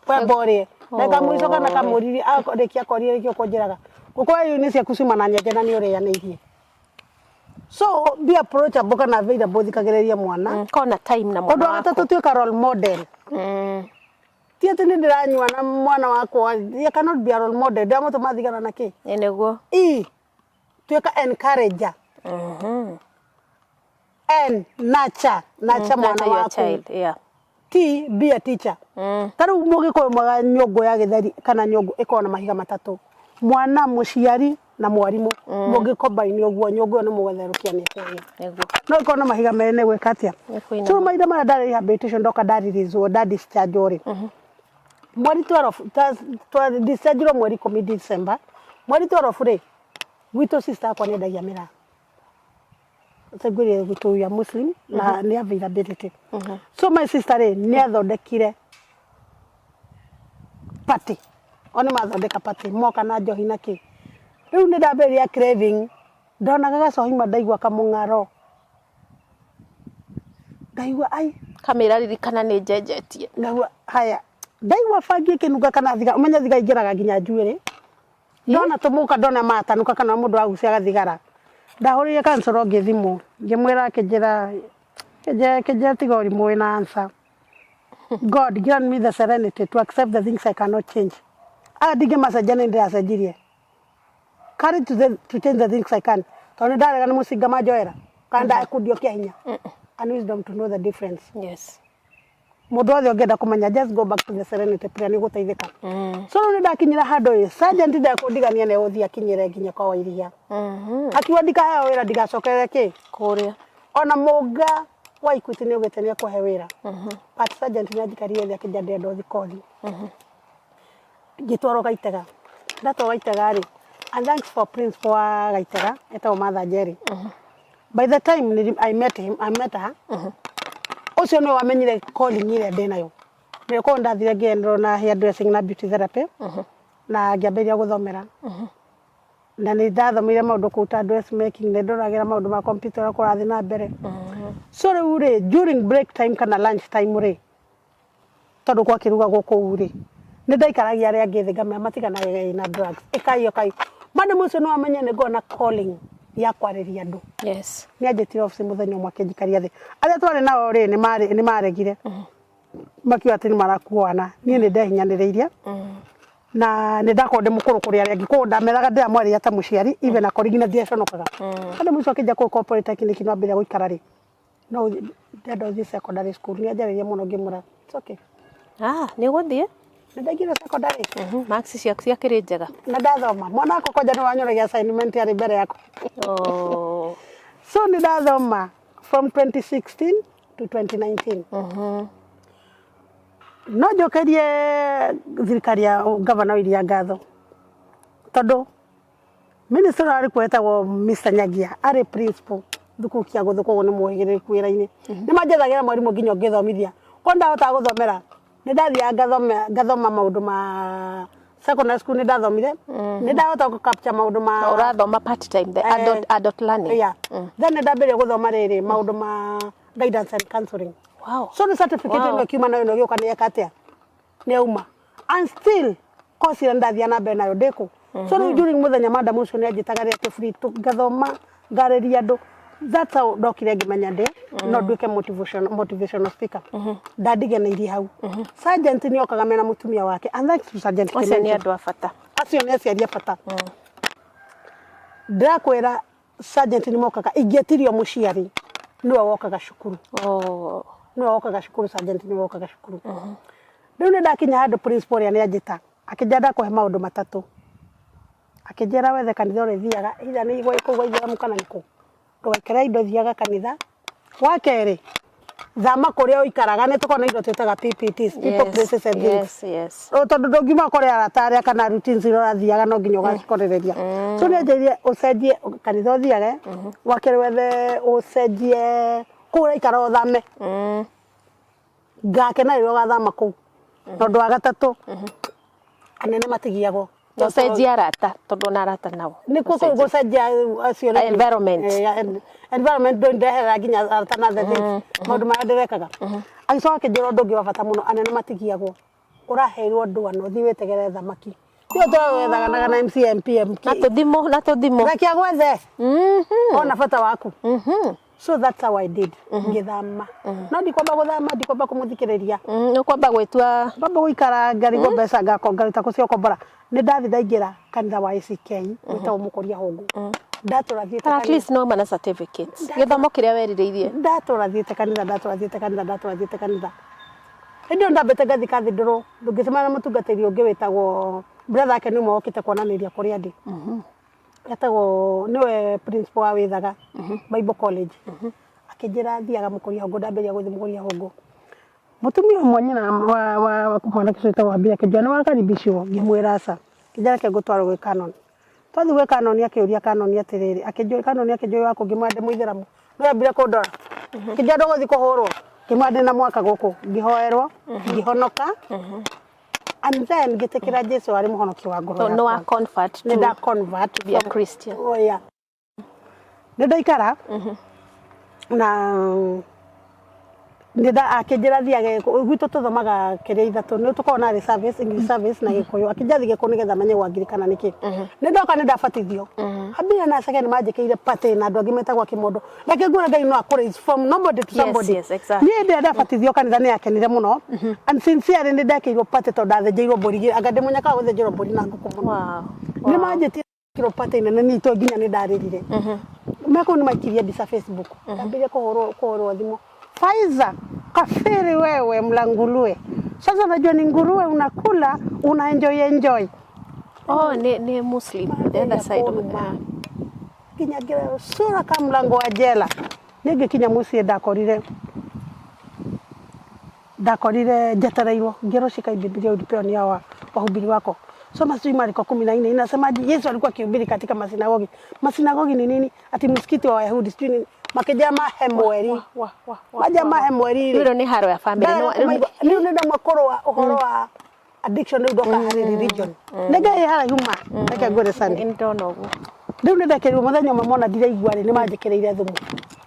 wemba ũrĩe." Ndagĩka mũico kana kamũririe, arĩkia akoria, "Nĩkĩ ũkũnjĩraga ngũkũ irio ciaku ciuma na nyenje na nĩ ũrĩanĩirie?" So be approachable kana available, thikagĩrĩria mwana. Kona time na Ũndũ mwana wa waku. gatatũ, tuĩka role model. Ti atĩ nĩ ndĩranyua na mwana wakwa, you cannot be a role model. Ndĩramũtũma thigara na kĩ. Ĩ nĩguo. I tuĩka encourager and nurture, nurture mwana Nurture your waku. child, yeah. T, be a teacher. Ta rĩu mũgĩkũyũ mwega, nyũngũ ya gĩtheri kana nyũngũ ĩkoragwo na mahiga matatũ: mwana, mũciari na mwarimũ. Mũngĩkombaini ũguo, nyũngũ ĩyo nĩ mũgũtherũkia nĩ ĩkũhĩa. Nĩguo. No ĩkorwo na mahiga merĩ nĩ gwĩka atĩa? Nĩ kũinama. So mahinda marĩa ndarĩ rehabilitation, ndoka ndaririizwo, nda discharge rĩ, mweri 12, twa discharge mweri 10 December, mweri 12 rĩ, gwitũ sister akwa nĩ endagia mĩraa. Ngwĩrire gwitũ we are Muslim na nĩ availability. So my sister rĩ, nĩ athondekire party, o nĩ mathondeka party, moka na njohi na kĩ. Rĩu nĩ ndambĩrĩria craving, ndonaga gacohi ma ndaigua kamũng'aro, ndaigua ai. Kamĩra ririkana nĩ njenjetie. Ngaigua haya, ndaigua bangi ĩkĩnunga kana thigara. Ũmenye thigara ingĩraga nginya njuĩrĩ. Ndona tũmũka, ndona matanuka kana mũndũ agucia gathigara. Ndahũrĩire councillor ũngĩ thimũ ngĩmwĩra, akĩnjĩra kĩnjĩra tiga ũrimũ wĩna answer. God grant me the serenity to accept the things I cannot change. Aya ndingĩmacenjia, nĩ ndĩracenjirie. Courage to change the things I can. Tondũ nĩ ndarega nĩ mũcinga manjoera kana ndakundio kĩa hinya. And wisdom to know the difference. Mũndũ wothe ũngĩenda kũmenya, just go back to the serenity prayer, nĩ ũgũteithĩka. So rĩu nĩ ndakinyĩra handũ ĩ sergeant ndekũndigania, nĩ gũthiĩ akinyĩre nginya kwa Wairia. Akiuga ndikaheo wĩra ndigacokerere kĩ Kũrĩa. Ona mũnga wa Equity nĩ augĩte nĩ ekũhe wĩra, but sergeant nĩ anjikarire thĩ akĩnjĩra ndĩrenda ũthiĩ kothi. Ngĩtwarwo Gaitega. Ndatwarwo Gaitega rĩ, and thanks for principal wa Gaitega etagwo Martha Njeri. By the time I met him, I met her, ũcio nĩwe wamenyire calling ĩrĩa ndĩnayo. Nĩ korwo ndathire ngĩenderwo na hair dressing na beauty therapy na ngĩambĩrĩria gũthomera, na nĩ ndathomeire maũndũ kũu ta dressmaking, nĩ ndoragĩra maũndũ ma computer ũrĩa kũrathiĩ na mbere. So rĩu rĩ, during break time kana lunch time rĩ, tondũ gwakĩrugagwo kũu rĩ, nĩ ndaikaragia arĩa angĩ thĩ ngamera matiganage na drugs, ĩkai ũkai. Madam ũcio nĩ wamenye nĩ ngoragwo na calling ya kwarĩria andũ. Nĩ anjĩtire obici mũthenya ũmwe akĩnjikaria thĩ. Arĩa twarĩ nao rĩ, nĩ maregire, makiuga atĩ nĩ marakuana. Niĩ nĩ ndehinyanĩrĩirie na nĩ ndakorwo ndĩ mũkũrũ kũrĩ arĩa angĩ, koguo ndameraga ndĩramwarĩria ta mũciari, even akorigi na ndiaconokaga. Madam ũcio akĩnja kũu kwa polytechnic no ambĩrĩria gũikara rĩ, no ndĩrenda ũthiĩ secondary school. Nĩ anjarĩria mũno, ngĩmwĩra it's okay. Ah, nĩ ũgũthiĩ? Nĩ ndaingĩra secondary. Marks ciaku ciakĩrĩ njega. Na ndathoma. Mwana wakwa kwanja nĩ wanyoragia assignment yarĩ mbere yakwa. So nĩ ndathoma from 2016 to 2019. No njokerie thirikari ya gavana wa Iria ngatho, tondũ minister ũrĩa arĩ kuo etagwo Mr. Nyagia, arĩ principal thukuru kia gũthũ, koguo nĩ mũhĩgĩrĩrĩku wĩra-inĩ. Nĩ manjethagĩra mwarimũ nginya ũngĩthomithia. Korwo ndahotaga gũthomera, nĩ ndathiaga ngathoma maũndũ ma secondary school. Nĩ ndathomire, nĩ ndahota gũ capture maũndũ ma Ũrathoma part time, the adult learning. Yeah. Then nĩ ndambĩrĩria gũthoma rĩrĩ maũndũ ma guidance and counseling. So nĩ certificate ĩno ĩkiuma nayo ĩno ĩgĩũka nĩ eka atĩa, nĩ yauma, and still course ĩrĩa ndathiaga na mbere nayo ndĩkũ. So rĩu during mũthenya madam ũcio nĩ anjĩtaga rĩrĩa twĩ free, ngathoma, ngarĩria andũ. That's how ndokire ngĩmenya ndĩ no nduĩke motivational speaker. Ndandigeneirie hau. Sergeant nĩ okaga mena mũtumia wake, and thanks to Sergeant Acio nĩ Kimenjo. andũ a bata. Acio nĩ aciari a bata. Ndĩrakwĩra, sergeant nĩ mokaga, ingĩetirio mũciari nĩwe wokaga cukuru. Nĩwe wokaga cukuru, sergeant nĩwe wokaga cukuru. Rĩu nĩ ndakinya handũ principal ũrĩa nĩ anjĩta, akĩnjĩra ndakũhe maũndũ matatũ. Akĩnjĩra wethe kanitha ũrĩthiaga, either nĩ kũu gwa ithĩramu kana nĩ kũ, ndũgaikare indo, thiaga kanitha. Wa kerĩ, thama kũrĩa ũikaraga, nĩ tũkoragwo na indo twĩtaga PPTs, people, places and things. O tondũ ndũngiuma kũrĩ arata arĩa kana routines iria ũrathiaga, no nginya ũgacikorereria. So nĩ anjĩrire ũcenjie kanitha ũthiage. Wa kerĩ, wethe ũcenjie kũu ũraikara, ũthame. Ngakena rĩrĩa ũgathama kũu. Na ũndũ wa gatatũ, anene matigiagwo. Na ũcenjie arata, tondũ ona arata nao. Nĩkuo kũu gũcenjia acio Environment. Environment ndũndeherera nginya arata na the things, maũndũ marĩa ndĩrekaga. Agĩcoka akĩnjĩra ũndũ ũngĩ wa bata mũno: anene matigiagwo, ũraheirwo ndwano, ũthiĩ wĩtegere thamaki. Tiyo tũragwethaganaga na MCMPM. Na tũthimũ, na tũthimũ. Reke agwethe ona bata waku. So that's how I did. Ngĩthama, no ndikwamba gũthama, ndikwamba kũmũthikĩrĩria. Ũkwamba gwĩtua. Kwamba gũikara ngarigwo mbeca ngaruta kũ cia ũkombora. Nĩ ndathi ndaingĩra kanitha wa ACK wĩtagwo Mũkũria Hũngũ. Ndatũra thiĩte But at kanitha. least no mana certificates, gĩthomo kĩrĩa werirĩirie. Ndatũra thiĩte kanitha, ndatũra thiĩte kanitha, ndatũra thiĩte kanitha. Hĩndĩ ĩyo ndambĩte ngathi cathedral, ngĩcemania na mũtungatĩri ũngĩ wĩtagwo brother yake, nĩ ũmwe wokĩte kuonanĩria kũrĩa ndĩ, etagwo nĩwe principal wa Wĩthaga Bible College. Akĩnjĩra thiaga Mũkũria Hũngũ. Ndambĩrĩria gũthiĩ Mũkũria Hũngũ. Mũtumia ũmwe nyina wa mwanake ũcio wĩtagwo Wambia akĩnjĩra nĩ wakaribicwo. Ngĩmwĩra aca. Akĩnjĩra reke ngũtware gwĩ canon. Twathiĩ gwĩ canon, akĩũria canon atĩrĩrĩ, akĩnjũria canon, akĩnjũria waku. Ngĩmwĩra ndĩ mũithĩramu. No ambire kũndora, akĩnjĩra ndũgũthiĩ kũhũrwo. Ngĩmwĩra ndĩna mwaka gũkũ. Ngĩhoerwo, ngĩhonoka, and then ngĩtĩkĩra Jesu arĩ mũhonoki wa ngoro So no yakwa. Convert to Nĩ nda convert to be a Christian. Oh, yeah. Nĩ ndaikara na Nĩ akĩnjĩra thiage gwitũ tũthomaga kĩrĩa ithatũ nĩ tũkoragwo na service, English service na Gĩkũyũ. Akĩnjĩra thiĩ Gĩkũyũ nĩgetha menye gwangirikana nĩkĩ. Nĩ ndoka nĩ ndabatithio. Ambia na second manjĩkĩire party na andũ angĩ metagwo Kĩmondo. Reke ngwĩre Ngai no akũraise from nobody to somebody. Yes, exactly. Niĩ ndĩ ndabatithio kanitha nĩ yakenire mũno. And sincerely nĩ ndekĩirwo party tondũ ndathĩnjĩirwo mbũri. Anga ndĩ mũnyaka wa gũthĩnjĩrwo mbũri na ngũkũ mũno. Nĩ manjĩtire kĩrwo party nene nĩ itoĩ nginya nĩ ndarĩrire. Mekũu nĩ maikirie mbica Facebook. Ndambĩrĩria kũhũrwo thimũ. Faiza, kafiri wewe mlangulue. Sasa unajua ni nguruwe unakula, una enjoy enjoy. Oh, ni Muslim the other side of Kũruma. Nginya ngĩrerwo sura ka mlango wa jela. Niĩ ngĩkinya mũciĩ ndakorire njetereirwo ngĩrwo shika hii Biblia ulipewa ni hawa wahubiri wako. Soma sijui Marko 14 inasema Yesu alikuwa akihubiri katika masinagogi. Masinagogi ni nini? Ati msikiti wa Wayahudi sijui nini. Makĩnjĩra mahe mweri. Wa wa wa. Maja mahe mweri rĩ. Rĩu nĩ haro ya family. Rĩu nĩ ndamwe kũrũa ũhoro wa addiction rĩu ndoka harĩ religion. Nĩ Ngai haraihu ma. Reke ngwĩre Sandy. Nĩ ndona ũguo. Rĩu nĩ ndekĩrirwo mũthenya ũmwe mona ndiraigua rĩ nĩ manjĩkĩrĩire thumu.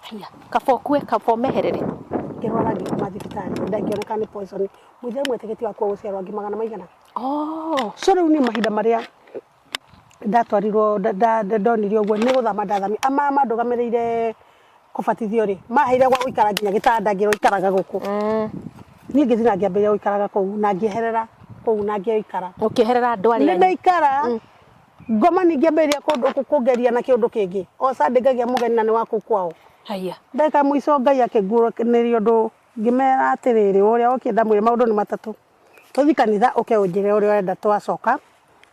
Haya, kaba ũkue kaba ũmeherere. Ngĩrwara ngĩkoma thibitarĩ ndangĩoneka nĩ poison. Mũithĩramu etĩkĩtie wakua gũciarwo angĩ magana maigana. Oh. So rĩu niĩ mahinda marĩa ndatwarirwo ndonire ũguo nĩ gũthama ndathami ama mandũgamĩrĩire kũbatithio rĩ maheire gwa gũikara nginya gĩtanda ngĩrwo ikaraga gũkũ. Niĩ ngĩthiĩ na ngĩambĩrĩria gũikaraga kũu na ngĩeherera kũu na ngĩikara. Ũkĩeherera andũ arĩa Nĩ ndaikara ngoma ningĩ ambĩrĩria kũngeria na kĩũndũ kĩngĩ o Sunday ngagĩa mũgeni na nĩ wa kũu kwao. Haya. Ndagĩka mũico Ngai akĩnguũranĩria ũndũ ngĩmera atĩrĩrĩ ũrĩa ũkĩenda ndamwĩre maũndũ nĩ matatũ. Tũthiĩ kanitha ũke ũnjĩre ũrĩa ũrenda twacoka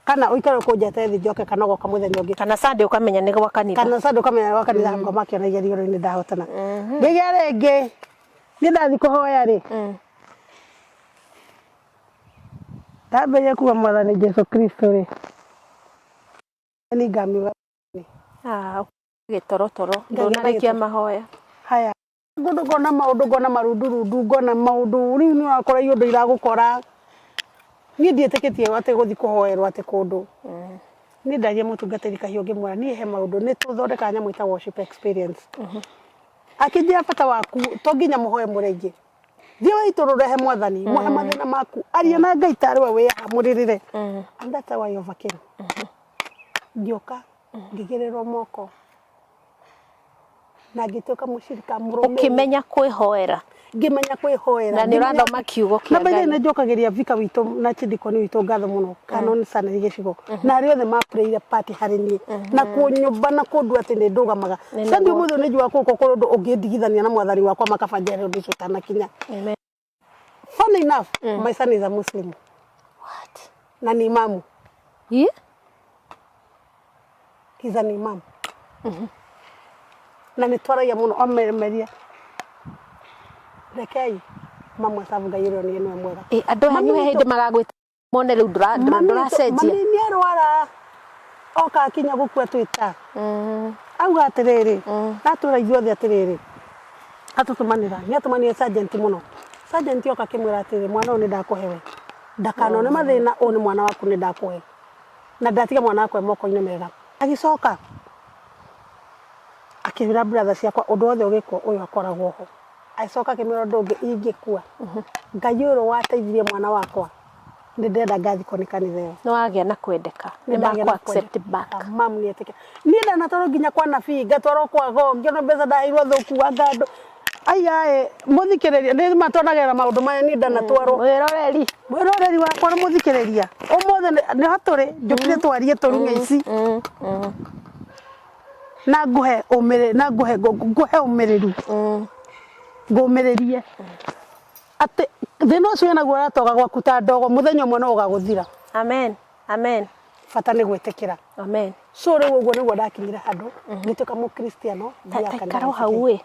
kana ũikare kũnjete thĩ njoke kana ũgoka mũthenya ũngĩ. Kana Sunday ũkamenya nĩ gwa kanitha. Kana Sunday ũkamenya nĩ gwa kanitha ngoma akĩona igerio rĩu nĩ ndahotana. Ngĩgĩa rĩngĩ niĩ ndathiĩ kũhoya rĩ ndambĩrĩria kuga Mwathani Jesu Kristo rĩ nĩ ngamiuga. Ah, gĩtorotoro ndũnarĩkia mahoya. Haya ngũndũ ngona maũndũ ngona marundurundu ngona maũndũ rĩu nĩ ũrakora iũndũ iragũkora. Niĩ ndiĩtĩkĩtie atĩ gũthiĩ kũhoerwo atĩ kũndũ. Niĩ ndaria mũtungatĩri Kahiũ ngĩmwĩra niĩ he maũndũ nĩ tũthondekaga nyamũ ĩtagwo worship experience. Akĩnjĩra bata waku to nginya mũhoe mũrĩ aingĩ. Thiĩ wĩitũrũre he Mwathani, mũhe mathĩna maku, aria na Ngai tarĩ we wĩ haha mũrĩrĩre. And that's how I overcame. Ngĩũka ngĩigĩrĩrwo moko na ngĩtuĩka mũcirika mũrũmĩrĩri. Ũkĩmenya kwĩhoera. Ngĩmenya kwĩhoera. Na nĩ ũrathoma kiugo kĩa Na by the way Ngai. nĩ njokagĩria vika witũ na chidikoni witũ ngatho mũno Canon Saneli gĩcigo na arĩa othe maplayire part harĩ niĩ na kũnyũmba na kũndua atĩ nĩ ndũgamaga. Nĩ Sandy nĩguo. ũmũthĩ nĩ njugaga kũu kũrĩ ũndũ ũngĩndigithania na mwathani wakwa makaba njere ũndũ ũcio ũtanakinya. Amen. Funny enough, my son is a Muslim. What? Na ni imamu. Yeah? He's an imam. Na nĩ twaragia mũno omeremeria. Rekei mamwe sabu Ngai ũrĩa nĩ nĩwe mwega. Andũ anyu he hĩndĩ magagwĩta mone rĩu ndũracenjia. Mami nĩ arwara oka akinya gũkua twĩta. Auga atĩrĩrĩ, natwĩra ithuothe atĩrĩrĩ, atũtũmanĩra, nĩ atũmanire sergeant mũno. Sergeant oka akĩmwĩra atĩrĩrĩ, mwana ũyũ nĩ ndakũhe we. Ndakanone mathĩna, ũyũ nĩ mwana waku nĩ ndakũhe. Na ndatiga mwana wakwa e moko-inĩ mega. Agĩcoka akĩra brother ciakwa ũndũ wothe ũgĩkwo ũyũ akoragwo ho. Agĩcoka akĩmwĩra ũndũ ũngĩ ingĩkua. Ngai ũyũ wateithirie mwana wakwa nĩ ndĩrenda ngathikwo nĩ kanitha ĩyo. Nĩ wagĩa na kwendeka. Nĩ Nĩ ndagĩa na makũ accept kwendeka. back. Mam nĩ etĩkĩra. Niĩ ndanatwarwo nginya kwa nabii, ngatwarwo kwa go, ngĩona mbeca ndaheirwo thũku anga andũ. Aiyaĩ, mũthikĩrĩria, nĩ ma twanagera maũndũ maya niĩ ndanatwarwo. Mwĩroreri. Mwĩroreri wakwa na mũthikĩrĩria. Ũmũthĩ nĩho tũrĩ, njũkire twarie tũrung'e ici. Na nguhe ũmĩrĩ, na nguhe, nguhe ũmĩrĩru. Ngũmĩrĩrie. Atĩ thĩna ũcio wĩnaguo ũratoga gwaku ta ndogo, mũthenya ũmwe no ũgagũthira. Amen. Amen. Bata nĩ gwĩtĩkĩra. Amen. So rĩu ũguo nĩguo ndakinyire handũ ngĩtuĩka mũkristiano. Ta ikara hau ĩ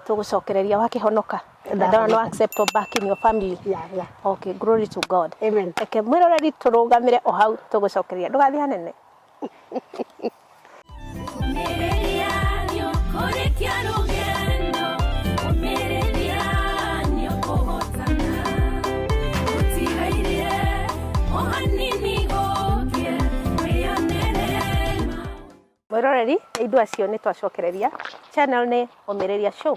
tũgũcokereria wakĩhonoka. Na ndona no accept back in your family. Yeah. Okay, glory to God. Amen. Reke mwĩroreri tũrũgamĩre o hau tũgũcokereria. Ndũgathiĩ hanene. Mwĩroreri, nĩ ithuĩ acio nĩ twacokereria. Channel nĩ Ũmĩrĩria Show.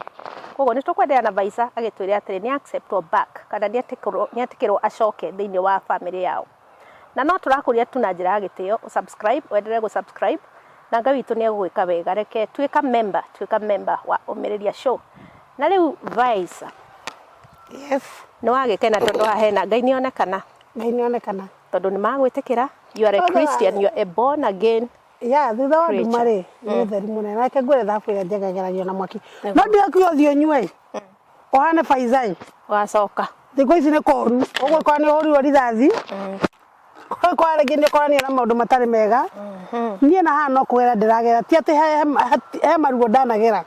Koguo nĩ tũkwenderea na Vaica agĩtwĩra atĩrĩ nĩ acceptwo back kana nĩ etĩkĩrwo acoke thĩinĩ wa family yao. Na no tũrakũria tu na njĩra ya gĩtĩo ũ subscribe, ũendelee gũ subscribe na Ngai witũ nĩ egũgwĩka wega. Reke tuĩka member, tuĩka member wa Ũmĩrĩria Show. Na rĩu Vaica. Yes. Nĩ wagĩkena tondũ haha hena Ngai nĩ onekana. Ngai nĩ onekana. Tondũ nĩ magwĩtĩkĩra. You are a Christian, you are a born again. Ya thutha wa nduma rĩ nĩ ũtheri mũnene. Reke ngwĩre thabu ĩrĩa njega ĩgeragio na mwaki. No ndigakiuga ũthiĩ ũnyue ũhane Faizai. Wacoka. Thikũ ici nĩ kũru. Ũgũkora nĩ ũhũrirwo rithathi. Ũgũkora rĩngĩ nĩ ũkoranire na maũndũ matarĩ mega. Niĩ na haha no kũgera ndĩragera. Ti atĩ he maruo ndanagera.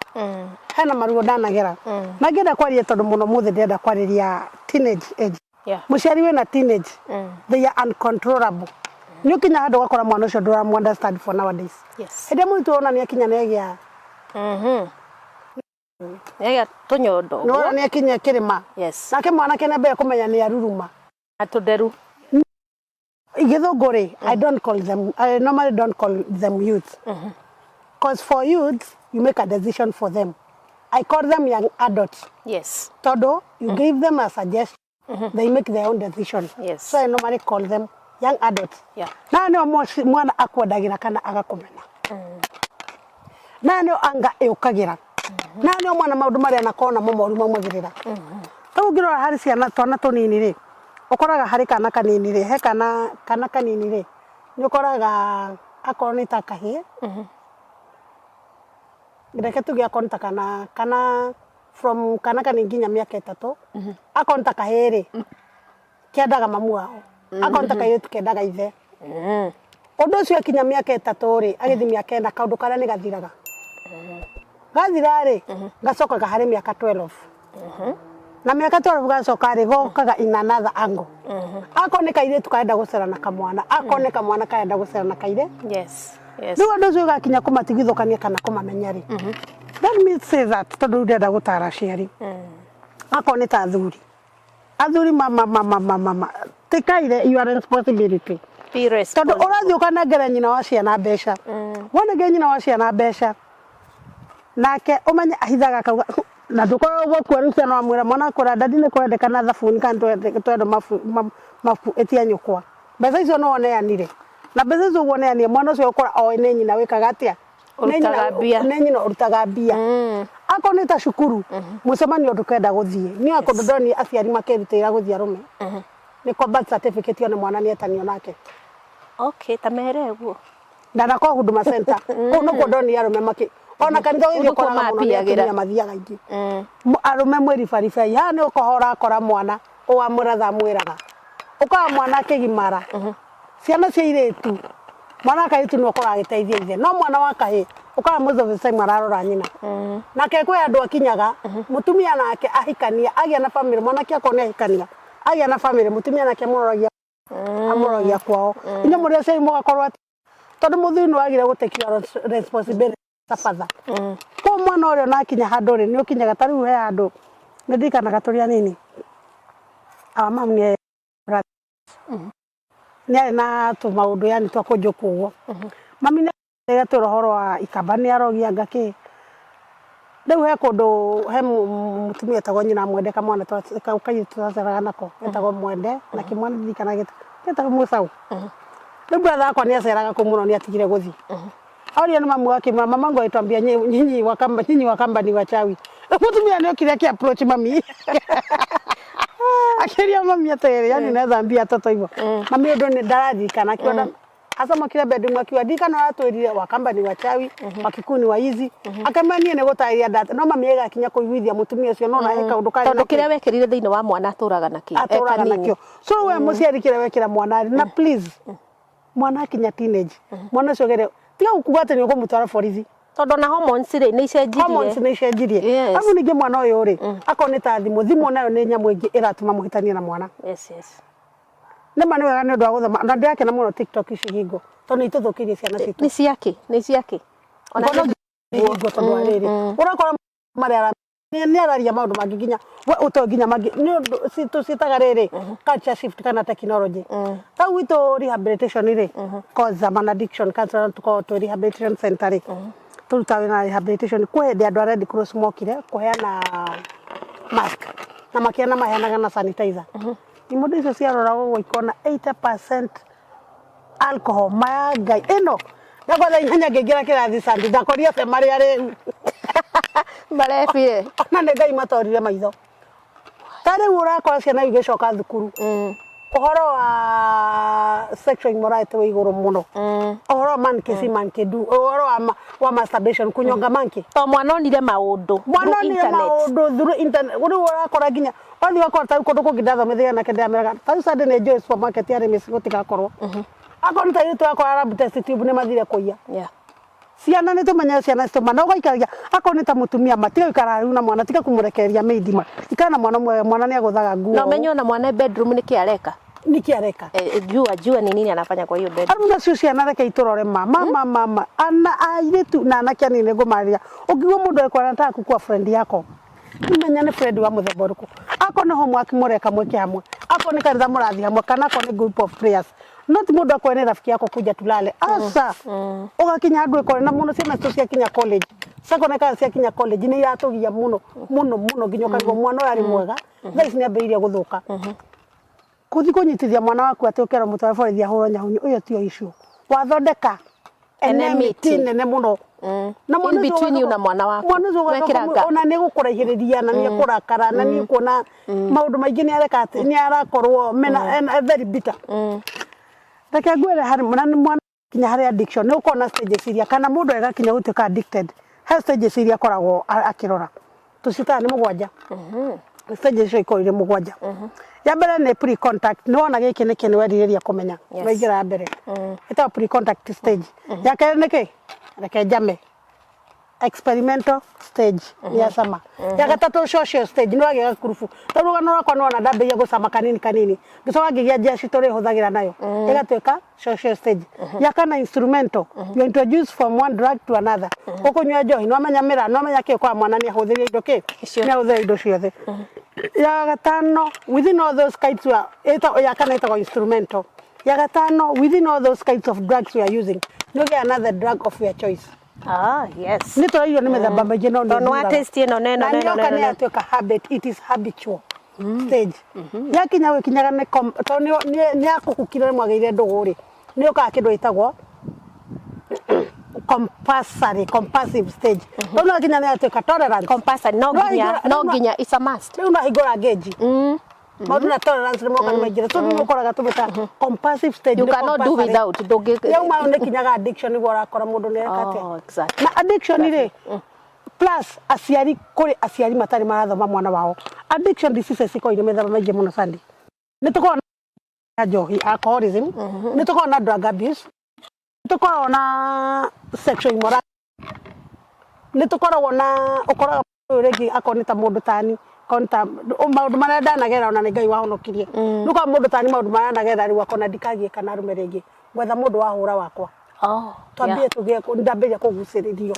Hena maruo ndanagera. Na ngĩenda kwaria tondũ mũno mũthĩ ndĩrenda kwarĩria teenage age. Mũciari wĩna teenage, they are uncontrollable. Nĩ ũkinya handũ ũgakora mwana ũcio ndũramũ understand for nowadays. Hĩndĩ ĩrĩa mũrutwo ona nĩ akinya nĩ agĩa Nĩ agĩa tũnyondo ũguo. Nĩ wona nĩ akinya kĩrĩma. Nake mwanake nĩ ambagia kũmenya nĩ aruruma. Na tũnderu. Gĩthũngũ rĩ, I don't call them, I normally don't call them youth. Because for youth, you make a decision for them. I call them young adults. Tondũ you give them a suggestion, they make their own decision. So I normally call them young adults. Na nĩo mwana akwendagĩra kana agakũmena. Na nĩo anga ĩũkagĩra. Na nĩo mwana maũndũ marĩa anakorwo namo moru maumagĩrĩra. Rĩu ũngĩrora harĩ ciana twana tũnini rĩ, ũkoraga harĩ kana kanini rĩ, he kana kana kanini rĩ, nĩ ũkoraga akorwo nĩ ta kahĩĩ, reke tuge akorwo nĩ ta kana kana from kana kanini nginya mĩaka 3, akorwo nĩ ta kahĩĩ rĩ, kendaga mamu wao, akorwo nĩ ta kairĩtu kendaga ithe. Ũndũ ũcio akinya mĩaka 3 rĩ, agĩthiĩ mĩaka 4, kaũndũ karĩa nĩ gathiraga. Gathira rĩ, gacokaga harĩ mĩaka 12. Na mĩaka 12 gacoka rĩ, gokaga in another angle. Akorwo nĩ kairĩtu karenda gũcera na kamwana, akorwo nĩ kamwana karenda gũcera na kairĩtu. Yes. Rĩu ũndũ ũcio ũgakinya kũmatigithũkania kana kũmamenya rĩ. Let me say that tondũ rĩu ndĩrenda gũtara aciari. Akorwo nĩ ta athuri. Athuri mama mama mama mama tĩkaire your responsibility. Be Tondũ responsible. ũrathiĩ ũkanengere nyina wa ciana mbeca. Wanengere nyina wa ciana mbeca nake ũmenye ahithaga akauga na ndũkorwo gũkua rĩu ciana wamwĩra mwana akwĩra dadi nĩ kũrendekana thabuni kana twendwo mabu ĩtia nyũkwa. Mbeca icio no oneanire. Na mbeca icio ũguo oneanire mwana ũcio ũkũra oĩ nĩ nyina wĩkaga atĩa? Ũrutaga mbia. Nĩ nyina ũrutaga mbia. Akorwo nĩ ta cukuru, mũcemanio ndũkenda gũthiĩ. Niĩ kũndũ ndonire aciari makĩrutĩra gũthiĩ arũme. Nĩ kwa birth certificate one mwana nĩetanio nake. Okay, ta mere ũguo. Ndanakorwo Huduma Center. Kũu nĩkuo ndonire arũme makĩ ona kanitha ũgĩthiĩ Kũu nĩkuo ũkoraga mũno nĩ mapiagĩra. atumia mathiaga aingĩ. Arũme mwĩribaribei. Haha nĩ ũkoha ũrakora mwana ũwamũratha amwĩraga. Ũkoraga mwana akĩgimara. Ciana cia airĩtu, mwana wa kairĩtu nĩwe ũkoraga agĩteithia ithe, no mwana wa kahĩĩ ũkoraga most of the time ararora nyina. Nake kwĩ andũ akinyaga, mũtumia nake ahikania, agĩa na family, mwanake akorwo nĩ ahikania, agĩa na family, mũtumia nake amũroragia kwao. Inyuĩ mũrĩ aciari mũgakorwo atĩ, tondũ mũthuri nĩ wagire gũ take your responsibility ta father. Koguo mwana ũrĩa ona akinya handũ rĩ, nĩ ũkinyaga ta rĩu he handũ, nĩ ndirikanaga tũrĩ anini, our mom nĩ arĩ na tũmaũndũ yani twa kũnjũkwo ũguo. Mami nĩ atwĩra ũhoro wa ikamba nĩ arogia anga kĩ. Rĩu he kũndũ he mũtumia etagwo nyina Mwende kamwana kairĩtu twaceraga nako getagwo Mwende na kĩmwana ndirikanaga getagwo Mũcaũ. Rĩu brother wakwa nĩ aceraga kũu mũno nĩ atigire gũthiĩ. Oria nĩ mamu akĩmwĩra mamangu agĩtwambia nyinyi Wakamba, nyinyi Wakamba ni wachawi. Rĩu mũtumia nĩ okire akĩ approach mami. Akĩria mami atĩrĩrĩ, yani unaweza ambia watoto hivyo. Mami ũndũ nĩ ndaririkana akiuga acomokire bedroom akiuga ndirikana ũratwĩrire Wakamba ni wachawi, Wakikuyu ni waizi. Akĩmwĩra niĩ nĩ gũtarĩria ndata no mami ĩgakinya kũiguithia mũtumia ũcio no na he kaũndũ karĩ Tondũ nakĩo. kĩrĩa wekĩrire thĩinĩ wa mwana atũraga nakĩo. Atũraga E kanini. nakĩo. So we mũciari kĩrĩa wekĩra mwana rĩ, na please mwana akinya teenage, mwana ũcio gere tiga kuga atĩ nĩ ũkũmũtwara borithi. Tondũ na hormones rĩ nĩ icenjirie. Hormones nĩ icenjirie. Arabu ningĩ mwana ũyũ rĩ, akorwo nĩ ta thimũ, thimũ nayo nĩ nyamũ ĩngĩ ĩratũma mũhĩtanie na mwana. Yes. Nĩ ma nĩ wega nĩ ũndũ wa gũthoma. Na ndĩrakena mũno TikTok ici hingo, tondũ nĩ itũthũkĩirie ciana citũ. Nĩ ciake, nĩ ciake. Ona Ngono nĩ hingo tondũ wa rĩrĩ. Ũrakora marĩa Nĩ araria maũndũ mangĩ nginya we ũtoĩ, nginya mangĩ nĩ ũndũ tũciĩtaga rĩrĩ culture shift kana technology. Tau gwitũ rehabilitation rĩ, cause I'm an addiction counselor, tũkoragwo twĩ rehabilitation center rĩ, tũrutaga wĩra na rehabilitation. Kwĩ hĩndĩ andũ a Red Cross mokire kũheana mask na makĩana maheanaga na sanitizer. Imondo icio ciarora ũguo ikona 80% alcohol. Maya Ngai ĩno ndakwa 8:00 ngĩingĩra kĩrathi, Sandi, ndakorire othe marĩ arĩu. Marebire. Ona nĩ Ngai matorire maitho. Ta rĩu ũrakora ciana igĩcoka thukuru, ũhoro wa sexual immorality wĩ igũrũ mũno, ũhoro wa monkey see, monkey do, ũhoro wa masturbation, kunyonga monkey. To mwana onire maũndũ mwana through onire internet. Maũndũ through internet. Rĩu ũrakora nginya wathiĩ ũgakora tarĩu kũndũ kũngĩ ndathomithia anake, ndĩrameraga tarĩu Sunday nĩ njũĩ supermarket ya Remis gũtigakorwo akorwo nĩ tarĩu tũrakora lab test tube nĩ mathire kũiya. Ciana nĩ tũmenye ciana citũma na ũgaikaragia akorwo nĩ ta mũtumia, ma tiga gũikara rĩu na mwana, tiga kũmũrekereria maid, ma ikara na mwana mwega, mwana nĩ agũthaga nguo. Na ũmenye ona mwana e bedroom nĩ areka. Nĩkĩ areka? Eh, jua jua ni nini anafanya kwa hiyo bedroom. Arũ nacio ciana reke itũrore ma mama mama ana airĩtu na anake anini. Ngũmarĩria ũngĩigua mũndũ ekwana nataka kukua friend yako, menya nĩ friend wa mũthemba ũrĩkũ. Akorwo nĩ homework mũreka mwĩke hamwe, akorwo nĩ kanitha mũrathiĩ hamwe, kana akorwo nĩ group of prayers, no ti mũndũ akorwo nĩ rafiki yako kuja tulale, aca. Ũgakinya handũ ĩkore na mũno ciana citũ ciakinya college, ciakoneka ciakinya college nĩ iratũgia mũno mũno mũno, nginya ũkarigwo mwana ũyũ arĩ mwega, thaa ici nĩ ambĩrĩirie gũthũka. Kũthi kũnyitithia mwana waku atĩ ũkerwo mũtware borithi ahũrwo nyahunyu, ũyũ tio issue, wathondeka enmity Enmity. nene mũno na mwana In ũcio between you na mwana waku. Mwana ũcio Wekĩra ũgacoka gap. ona nĩ gũkũraihĩrĩria na nĩ ekũrakara na nĩ kuona maũndũ maingĩ nĩ areka atĩ nĩ arakorwo mena very bitter. Reke ngwĩre, harĩ na nĩ mwana kinya harĩ addiction nĩ ũkorwo na stages iria kana mũndũ agakinya gũtuĩka addicted, he stages iria akoragwo akĩrora, tũcitaga nĩ mũgwanja. Stages icio ikorwo irĩ mũgwanja. Ya mbere nĩ pre contact, nĩ wona gĩkĩ nĩkĩ nĩ werirĩria kũmenya. Waingĩra ya mbere ĩtagwo pre contact stage. Ya kerĩ nĩ kĩ? Reke njame, experimental stage, nĩ ya cama. Ya gatatũ, social stage, nĩ wagĩa gakurubu. Ta rũgano rwakwa, nĩ wona ndambĩrĩria gũcama kanini kanini, ngĩcoka ngĩgĩa njeci tũrĩ hũthagĩra nayo, ĩgatuĩka social stage. Ya kana, instrumental, you introduce from one drug to another. Ũkũnyua njohi, nĩ wamenya mĩraa, nĩ wamenya kĩ, kwa mwana nĩ ahũthĩria indo kĩ. Icio. Nĩ ahũthĩra indo ciothe. Ya gatano, within all those kinds wa ya kana ĩtagwo instrumental. Ya gatano, within all those kinds of drugs we are using, nĩ ũgĩa another drug of your choice. Ah, yes. Nĩ tũraigua nĩ mĩthemba mĩingĩ, no nĩ Tondũ wa ũthuraga. taste ĩno na ĩno na na ĩno na nĩyoka ĩno nĩ na ĩno. yatuĩka habit, it is habitual stage. Yakinya gwĩkinyaga nĩ tondũ nĩ yakũhukire, nĩ mwagĩire ndũgũ rĩ, nĩ ũkaga kĩndũ gĩtagwo compulsory, compulsive stage, tondũ no kinya nĩ yatuĩka tolerance. Compulsory, no No nginya hingũra- no no- nginya, it's a must. Rĩu no hingũra ngeji maũndũ na tolerance nĩ moka nĩ maingĩra, so nĩ ũkoraga tũmĩta compulsive stage. You nĩ cannot do compulsory. without ndũngĩ. Yauma nĩ kinyaga addiction, nĩguo ũrakora mũndũ nĩ eka atĩa. Oh, exactly. Na addiction rĩ, plus aciari, kũrĩ aciari matarĩ marathoma mwana wao. Addiction diseases ikorwo irĩ mĩthemba mĩingĩ mũno, Sandy. Nĩ tũkoragwo na njohi, alcoholism, nĩ tũkoragwo na drug abuse, nĩ tũkoragwo na sexual immorality, nĩ tũkoragwo na ũkoraga ũyũ rĩngĩ akorwo nĩ ta mũndũ tani, akorwo nĩ ta maũndũ marĩa ndanagera, ona nĩ Ngai wahonokirie. Nĩ ũkoragwo mũndũ tani maũndũ marĩa anagera, rĩu akona ndikagie kana arũme rĩngĩ, gwetha mũndũ wahũra wakwa. Twambie tũgĩe ndambĩrĩria kũgucĩrĩrio.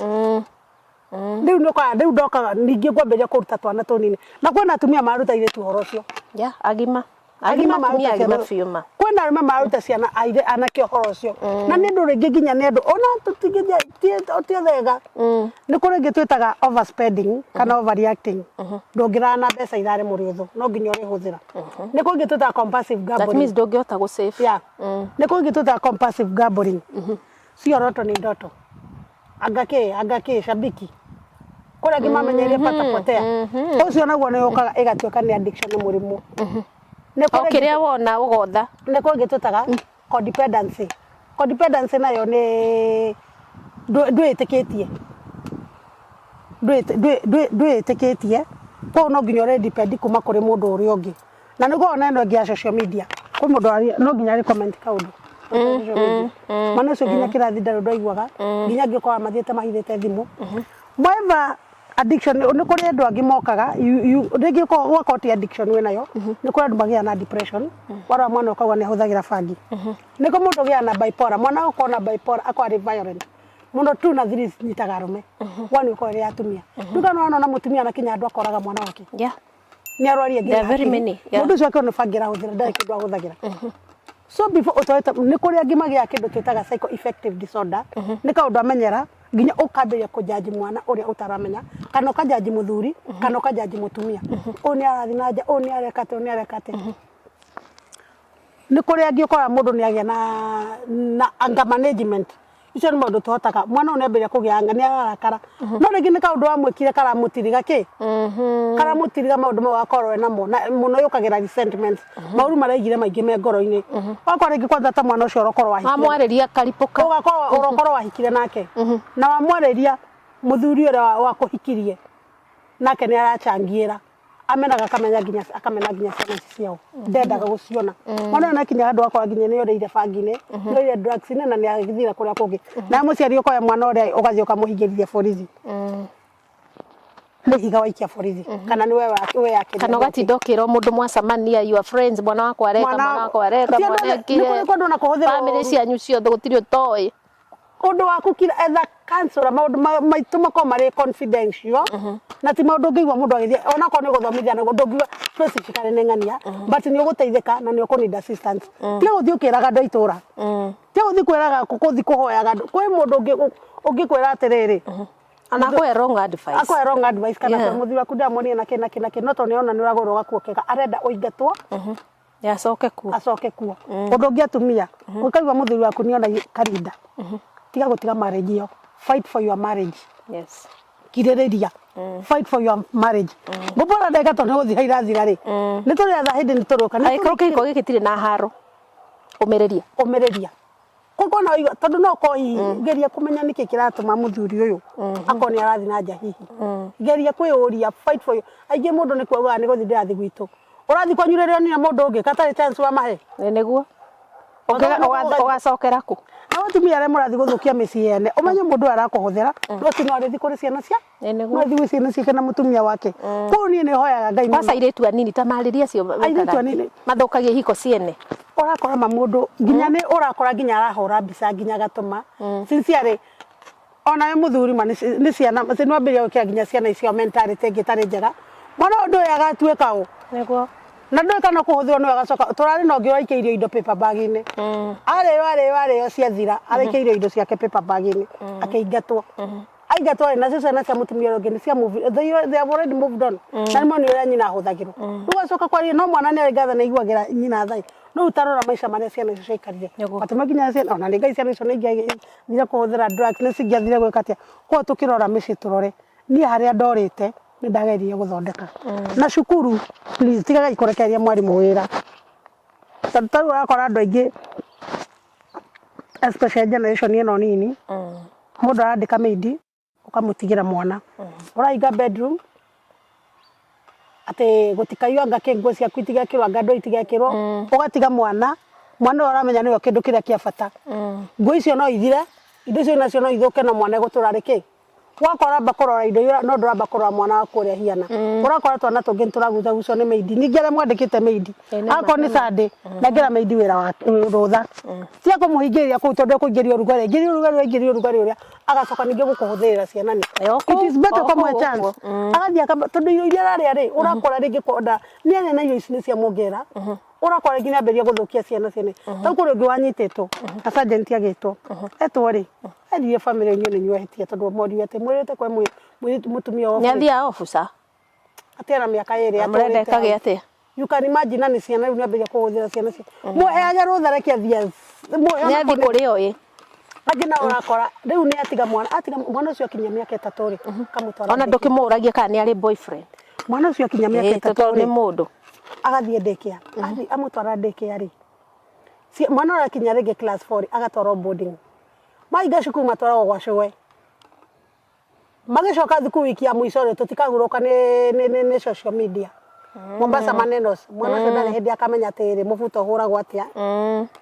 Rĩu nĩ ũkoraga rĩu ndokaga ningĩ ngwambĩrĩria kũruta twana tũnini, na kwĩna atumia maruta airĩtu ũhoro ũcio. Yeah, agima. Agima, atumia agima biũ ma. Kwĩna arũme maruta ciana aire anake ũhoro ũcio, na nĩ ũndũ rĩngĩ nginya nĩ andũ ona tũtingĩthia ti othe ega. Nĩ kũrĩ ĩngĩ twĩtaga overspending kana overreacting. Ndũngĩrara na mbeca irarĩ mũrĩ ũthũ, no nginya ũrĩhũthĩra. Nĩ kũngĩ twĩtaga compulsive That gambling. means ndũngĩhota gũ save. Yeah. Nĩ kũngĩ twĩtaga compulsive gambling, sio roto ni ndoto, anga kĩ shabiki kũrĩa angĩ mamenyerie pata potea, ũcio naguo nĩ ũkaga ĩgatuĩka nĩ addiction, nĩ mũrimũ. Nĩ O kũrĩ kĩrĩa wona ũgotha. Nĩ kũngĩ twĩtaga codependency. Codependency nayo nĩ ndwĩtĩkĩtie ndwĩtĩkĩtie, koguo no nginya ũrĩ depend kuma kũrĩ mũndũ ũrĩa ũngĩ. Na nĩguo ona ĩno ĩngĩ ya social media, kwĩ mũndũ no nginya arĩ comment kaũndũ social media. Mwana ũcio nginya kĩrathi ndarĩ ũndũ aiguaga, nginya angĩkorwo mathiĩte mahithĩte thimũ. Moreover, addiction nĩ kũrĩ andũ angĩ mokaga rĩngĩ ũgakorwo ti addiction wĩ nayo. Nĩ kũrĩ andũ magĩaga na depression, warora mwana ũkauga nĩ ahũthagĩra bangi. Nĩ kũ mũndũ ũgĩaga na bipolar, mwana ũkorwo na bipolar akorwo arĩ violent. Muno 2 na 3 nyitaga arume, 1 ukorwo ĩrĩ ya atumia. Nduga no na mutumia na kinya andu akoraga mwana wake nĩ arwarie. There are very many, yeah. Mũndũ ũcio akĩona nĩ bangi arahũthĩra, ndarĩ kĩndũ ahũthagĩra. So before ũtwarĩte nĩ kũrĩ angĩ magĩaga kĩndũ twĩtaga psycho affective disorder. Nĩ kaũndũ amenyera nginya ũkambĩrĩria kũjaji mwana ũrĩa ũtaramenya, kana ũkajaji mũthuri, kana ũkajaji mũtumia, ũyũ nĩ arathiĩ na nja, ũyũ nĩ areka atĩa, ũyũ nĩ areka atĩa. Nĩ kũrĩ angĩ ũkoraga mũndũ nĩ agĩa na anger management. Icio nĩ maũndũ tũhotaga. Mwana ũyũ nĩ ambĩrĩria kũgĩa anger, nĩ ararakara, no rĩngĩ nĩ kaũndũ wamwĩkire karamũtiriga kĩ karamũtiriga maũndũ mau akorwo namo, na mũno yũkagĩra resentment, maũru maraigire maingĩ me ngoro-inĩ. Wakorwo rĩngĩ kwanza ta mwana ũcio ũrokorwo wahikire, wamwarĩria karipũka, ũgakorwo ũrokorwo wahikire nake, na wamwarĩria mũthuri ũrĩa wakũhikirie nake nĩ arachangiĩra, amenaga akamenya nginya akamena nginya ciana ici ciao ndendaga gũciona. Mwana ũyũ nakinya handũ akora nginya nĩ orĩire bangi-inĩ, nĩ orĩire drugs-inĩ, na nĩ agĩthire kũrĩa kũngĩ. Na mũciari ũkoya mwana ũrĩa ũgathiĩ ũkamũhingĩrithia borithi, nĩ higa waikia borithi kana nĩ we yakĩria. Kana ũgatinda ũkĩra mũndũ mwacemania, your friends, mwana wakwa areka, mwana wakwa areka, Ti andũ mwana othe- nĩ kũrĩ kũndũ na kũhũthĩra family ũru. Cianyu ciothe gũtirĩ ũtoĩ. Ũndũ waku kira etha counselor. Maũndũ maitũ makorwo marĩ confidential, na ti maũndũ ũngĩigua mũndũ agĩthiĩ onakorwo nĩ gũthomithia naguo ndũngiuga specifically nĩ ng'ania, but nĩ ũgũteithĩka na nĩ ũkũ need assistance. Tiga gũthiĩ ũkĩraga andũ a itũra, tiga gũthiĩ kwĩraga, gũthiĩ kũhoyaga andũ. Kwĩ mũndũ ũngĩkwĩra atĩrĩrĩ, ona akũhe wrong advice. Akũhe wrong advice kana yeah. Mũthuri waku ndamuonire na kĩ na kĩ na kĩ, no tondũ nĩona nĩ ũragũrwo gakuo kega, arenda ũingatwo. Yacoke kuo. Acoke kuo. Ũndũ ũngĩ, atumia, ũkaigua mũthuri waku nĩona karinda, tiga gũtiga marriage ĩyo. Fight for your marriage. Kirĩrĩria, fight for your marriage. Ngũbora ndagĩka tondũ nĩ gũthira irathira rĩ, nĩ tũrĩ etha hĩndĩ nĩ tũrĩũka. Nĩ Angĩkorwo kĩhiko gĩkĩ gĩtirĩ na haro, ũmĩrĩria. Ũmĩrĩria koguo no igua tondũ no korwo hihi geria kũmenya nĩkĩ kĩratũma mũthuri ũyũ akorwo nĩ arathiĩ na nja. Hihi geria kwĩyũria, fight for you. Aingĩ mũndũ nĩ kuaugaga nĩ gũthiĩ ndĩrathiĩ gwitũ, ũrathiĩ kwanyu rĩrĩa onire mũndũ ũngĩ gatarĩ chance wamahe. Ĩ nĩguo. Ũgacokera kũ? Na atumia arĩa mũrathiĩ gũthũkia mĩciĩ yene, ũmenye mũndũ ũyũ arakũhũthĩra, no ti no arĩthiĩ kũrĩ ciana cia Ĩ nĩguo. No athiĩ gwĩ ciana ciake na mũtumia wake. Koguo niĩ nĩ hoyaga Ngai mũno. Kwanza airĩtu anini ta marĩria acio. Airĩtu anini. Mathũkagia ihiko ciene. Ũrakora ma mũndũ nginya nĩ ũrakora nginya arahũra mbica nginya agatũma. Sincerely, onawe mũthuri ma nĩ ciana nĩ wambĩrĩria gwĩkĩra nginya ciana icio mentality ĩngĩ ĩtarĩ njega. Mwana ũyũ ndũĩ agatuĩka ũ, Nĩguo. Na ndũĩ kana kũhũthĩrwo nĩwe agacoka. Tũrarĩ na ũngĩ ũraikĩirio indo paper bag-inĩ, arĩo arĩo arĩo ciathira, araikĩirio indo ciake paper bag-inĩ, akĩingatwo. Aingatwo rĩ, nacio ciana cia mũtumia ũrĩa ũngĩ nĩ cia move, they have already moved on, na nĩ ũrĩa nyina ahũthagĩrwo. Rĩu agacoka kwaria no mwana nĩ arĩ ngatha, nĩ aiguagĩra nyina tha. No rĩu tarora maica marĩa ciana icio ciaikarire. Atũma nginya ciana ona nĩ Ngai ciana icio nĩ ingĩathire kũhũthĩra drugs, nĩ cingĩathire gwĩka atĩa. Koguo tũkĩrora mĩciĩ, tũrore niĩ harĩa ndorĩte nĩ ndageririe gũthondeka na cukuru. Please, tigagai kũrekereria mwarimũ wĩra, tondũ tarĩu ũrakora andũ aingĩ, especially generation ĩno nini, mũndũ arandĩka maid, ũkamũtigĩra mwana, ũrahinga bedroom atĩ gũtikaiywo, anga kĩ nguo ciaku itigekĩrwo, anga ndũ itigekĩrwo, ũgatiga mwana. Mwana ũyũ ũramenya nĩwe kĩndũ kĩrĩa kĩa bata. Nguo icio no ithire, indo icio nacio no ithũke, no mwana egũtũra rĩ kĩ wakora amba kũrora indo iria, no ndũramba kũrora mwana waku ũrĩa hiana. Ũrakora twana tũngĩ nĩ tũragucagucio nĩ maid. Ningĩ arĩa mwandĩkĩte maid, Ĩ, nĩ ma, akorwo nĩ Sunday, nengera maid wĩra wa rũtha, tia kũmũhingĩrĩria kũu, tondũ ekũingĩria ũrugarĩ, aingĩria ũrugarĩ, aingĩria ũrugarĩ ũrĩa agacoka ningĩ gũkũhũthĩrĩra ciana nĩ Ĩ, o it kũu, is better o ũkamũhe kũu chance ũguo. Agathiĩ akamba, tondũ irio iria ararĩa rĩ, ũrakora rĩngĩ konda nĩ arĩa na irio ici nĩ ciamuongerera, ũrakora rĩngĩ nĩ ambĩrĩria gũthũkia ciana ciene. Tau kũrĩ ũngĩ wanyitĩtwo na sergeant agĩtwo, etwo rĩ, eririe family inyuĩ nĩ inyuĩ tondũ moriwe atĩ mwĩrĩte kwe mũtumia wa Nĩ athiaga obuca. Atĩ ena mĩaka 2 Mũrenda atũrĩte ĩkagĩa hau. atĩa? You can imagine, na nĩ ciana rĩu nĩ ambĩrĩria kũhũthĩra ciana cia mũheage rũtha, reke athiĩ. Nĩ athiĩ kũrĩ oĩ. Angĩ nao ũrakora rĩu nĩ atiga mwana, atiga mwana ũcio akinyia mĩaka 3 rĩ, kamũtwara Ona daycare. Ndũkĩmũragia kana nĩ arĩ boyfriend. Mwana ũcio akinyia mĩaka Ĩ, 3 tondũ nĩ rĩ, mũndũ. Agathiĩ daycare. Athiĩ amũtwara daycare rĩ, mwana ũrĩa akinya rĩngĩ class 4 rĩ, agatwarwo boarding. Mahinga cukuru matwaragwo gwa cũwe, magĩcoka thukuru wiki ya mũico rĩ, tũtikahurũka nĩ social media Mombasa manenos. Mwana ũcio ndarĩ hĩndĩ akamenya atĩrĩ, mũbuto ũhũragwo atĩa,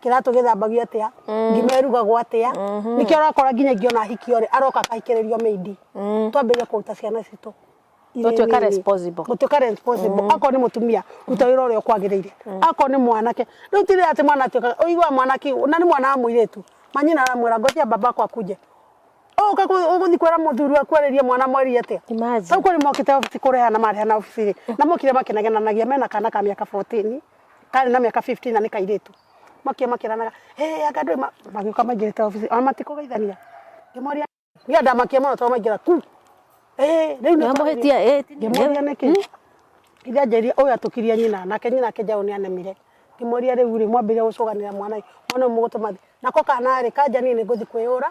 kĩratũ gĩthambagio atĩa, ngima ĩrugagwo atĩa. Nĩkĩo ũrakora nginya ingĩona ahikio rĩ, aroka akahikĩrĩrio maid. Twambĩrĩrie kũruta ciana citũ irĩ Gũtuĩka nini. Responsible. Gũtuĩka responsible. Akorwo nĩ mũtumia, ruta wĩra ũrĩa ũkwagĩrĩire. Akorwo nĩ mwanake, rĩu ti rĩrĩa atĩ mwana atuĩkaga ũiguaga mwanake na nĩ mwana wa mũirĩtu, manyina aramwĩra, "Ngojea babako akuje." Ũka ũgũthiĩ kwĩra mũthuri waku arĩrie mwana mweri atĩa? Imagine. Tau kũrĩ mokĩte obici kũrehana marehana obici rĩ, na mokire makĩnegenanagia mena kana ka mĩaka 14, karĩ na mĩaka 15 na nĩ kairĩtu. Mokire makĩranaga, "Hey, anga ndũĩ," magĩũka maingĩrĩte obici, ona matikũgeithania. Ngĩmoria, niĩ ndamakia mũno tondũ maingĩra ku. Eh, rĩu nĩ Nĩwamũhĩtia, eh, ngĩmũria nĩkĩ? Ithe anjĩrire ũyũ atũkirie nyina, nake nyina akĩnjĩra nĩ anemire. Ngĩmũria rĩu rĩ, mwambĩrĩria gũcũganĩra mwana ĩ, mwana ũyũ mũgũtũma thiĩ. Nako kana rĩ, kanja niĩ nĩ ngũthiĩ kwĩyũra.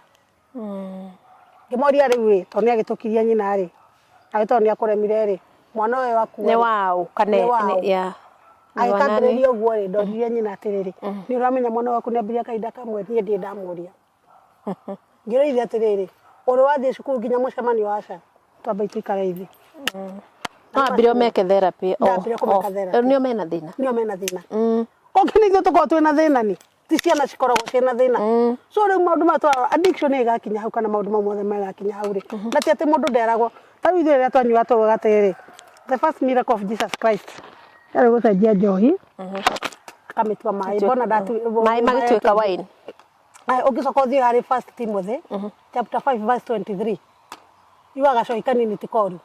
Ngĩmoria rĩu rĩ, tondũ nĩ agĩtũkirie nyina rĩ, nawe tondũ nĩ akũremire rĩ, mwana ũyũ akua Nĩ rĩ, waũ kana nĩ waũ? yeah. Nĩ wa nani? Agĩkambĩrĩria ũguo rĩ, ndoririe nyina atĩrĩrĩ, nĩ ũramenya mwana waku nĩ ambĩrĩria kahinda kamwe niĩ ndirĩ ndamũria. Ngĩũria ithe atĩrĩrĩ, ũrĩ wathiĩ cukuru nginya mũcemanio aca? Twambe tũikare ithe. No ambire ũmeke therapy. Ndambire kũmeka therapy. Nĩo mena thĩna. Nĩo mena thĩna. Ũngĩ nĩ ithuĩ tũkoragwo twĩna thĩna ni ti ciana cikoragwo ciĩna thĩna. So rĩu maũndũ maya tũrarora addiction ĩgakinya hau kana maũndũ mau mothe magakinya hau rĩ, na ti atĩ mũndũ nderagwo. Ta rĩu ithuĩ rĩrĩa twanyuaga twaugaga atĩrĩrĩ, the first miracle of Jesus Christ yarĩ gũcenjia njohi akamĩtua maĩ. Mbona ndatu Maĩ magĩtuĩka wine. Aya, ũngĩcoka ũthiĩ harĩ First Timothy chapter 5 verse 23 yugaga gacohi kanini ti koru.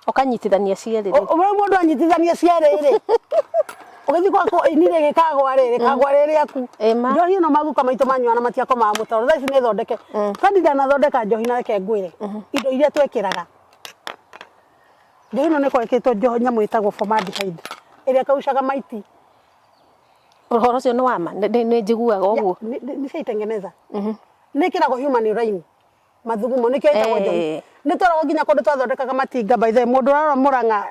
Ũkanyitithania cierĩ rĩ. Rĩu mũndũ anyitithania cierĩ rĩ, ũgĩthiĩ gwakwo ini rĩgĩkagwa rĩ, rĩkagwa rĩ rĩaku. Ĩma. Njohi ĩno maguka maitũ manyua na matiakomaga mũtaro. Thaa ici nĩ thondeke. Kandi ndanathondeka njohi na reke ngwĩre indo iria twekĩraga. Njohi ĩno nĩ ĩkoragwo ĩkĩrĩtwo njohi nyamũ ĩtagwo formaldehyde ĩrĩa ĩkaucaga maiti. Ũhoro ũcio nĩ wa ma? Nĩ njiguaga ũguo. Nishaitengeneza. Nĩ ĩkĩragwo human urine mathugumo nĩkĩo ĩtagwo njohi. Nĩ twaragwo nginya kũndũ twathondekaga matinga by the way mũndũ ũrarora Murang'a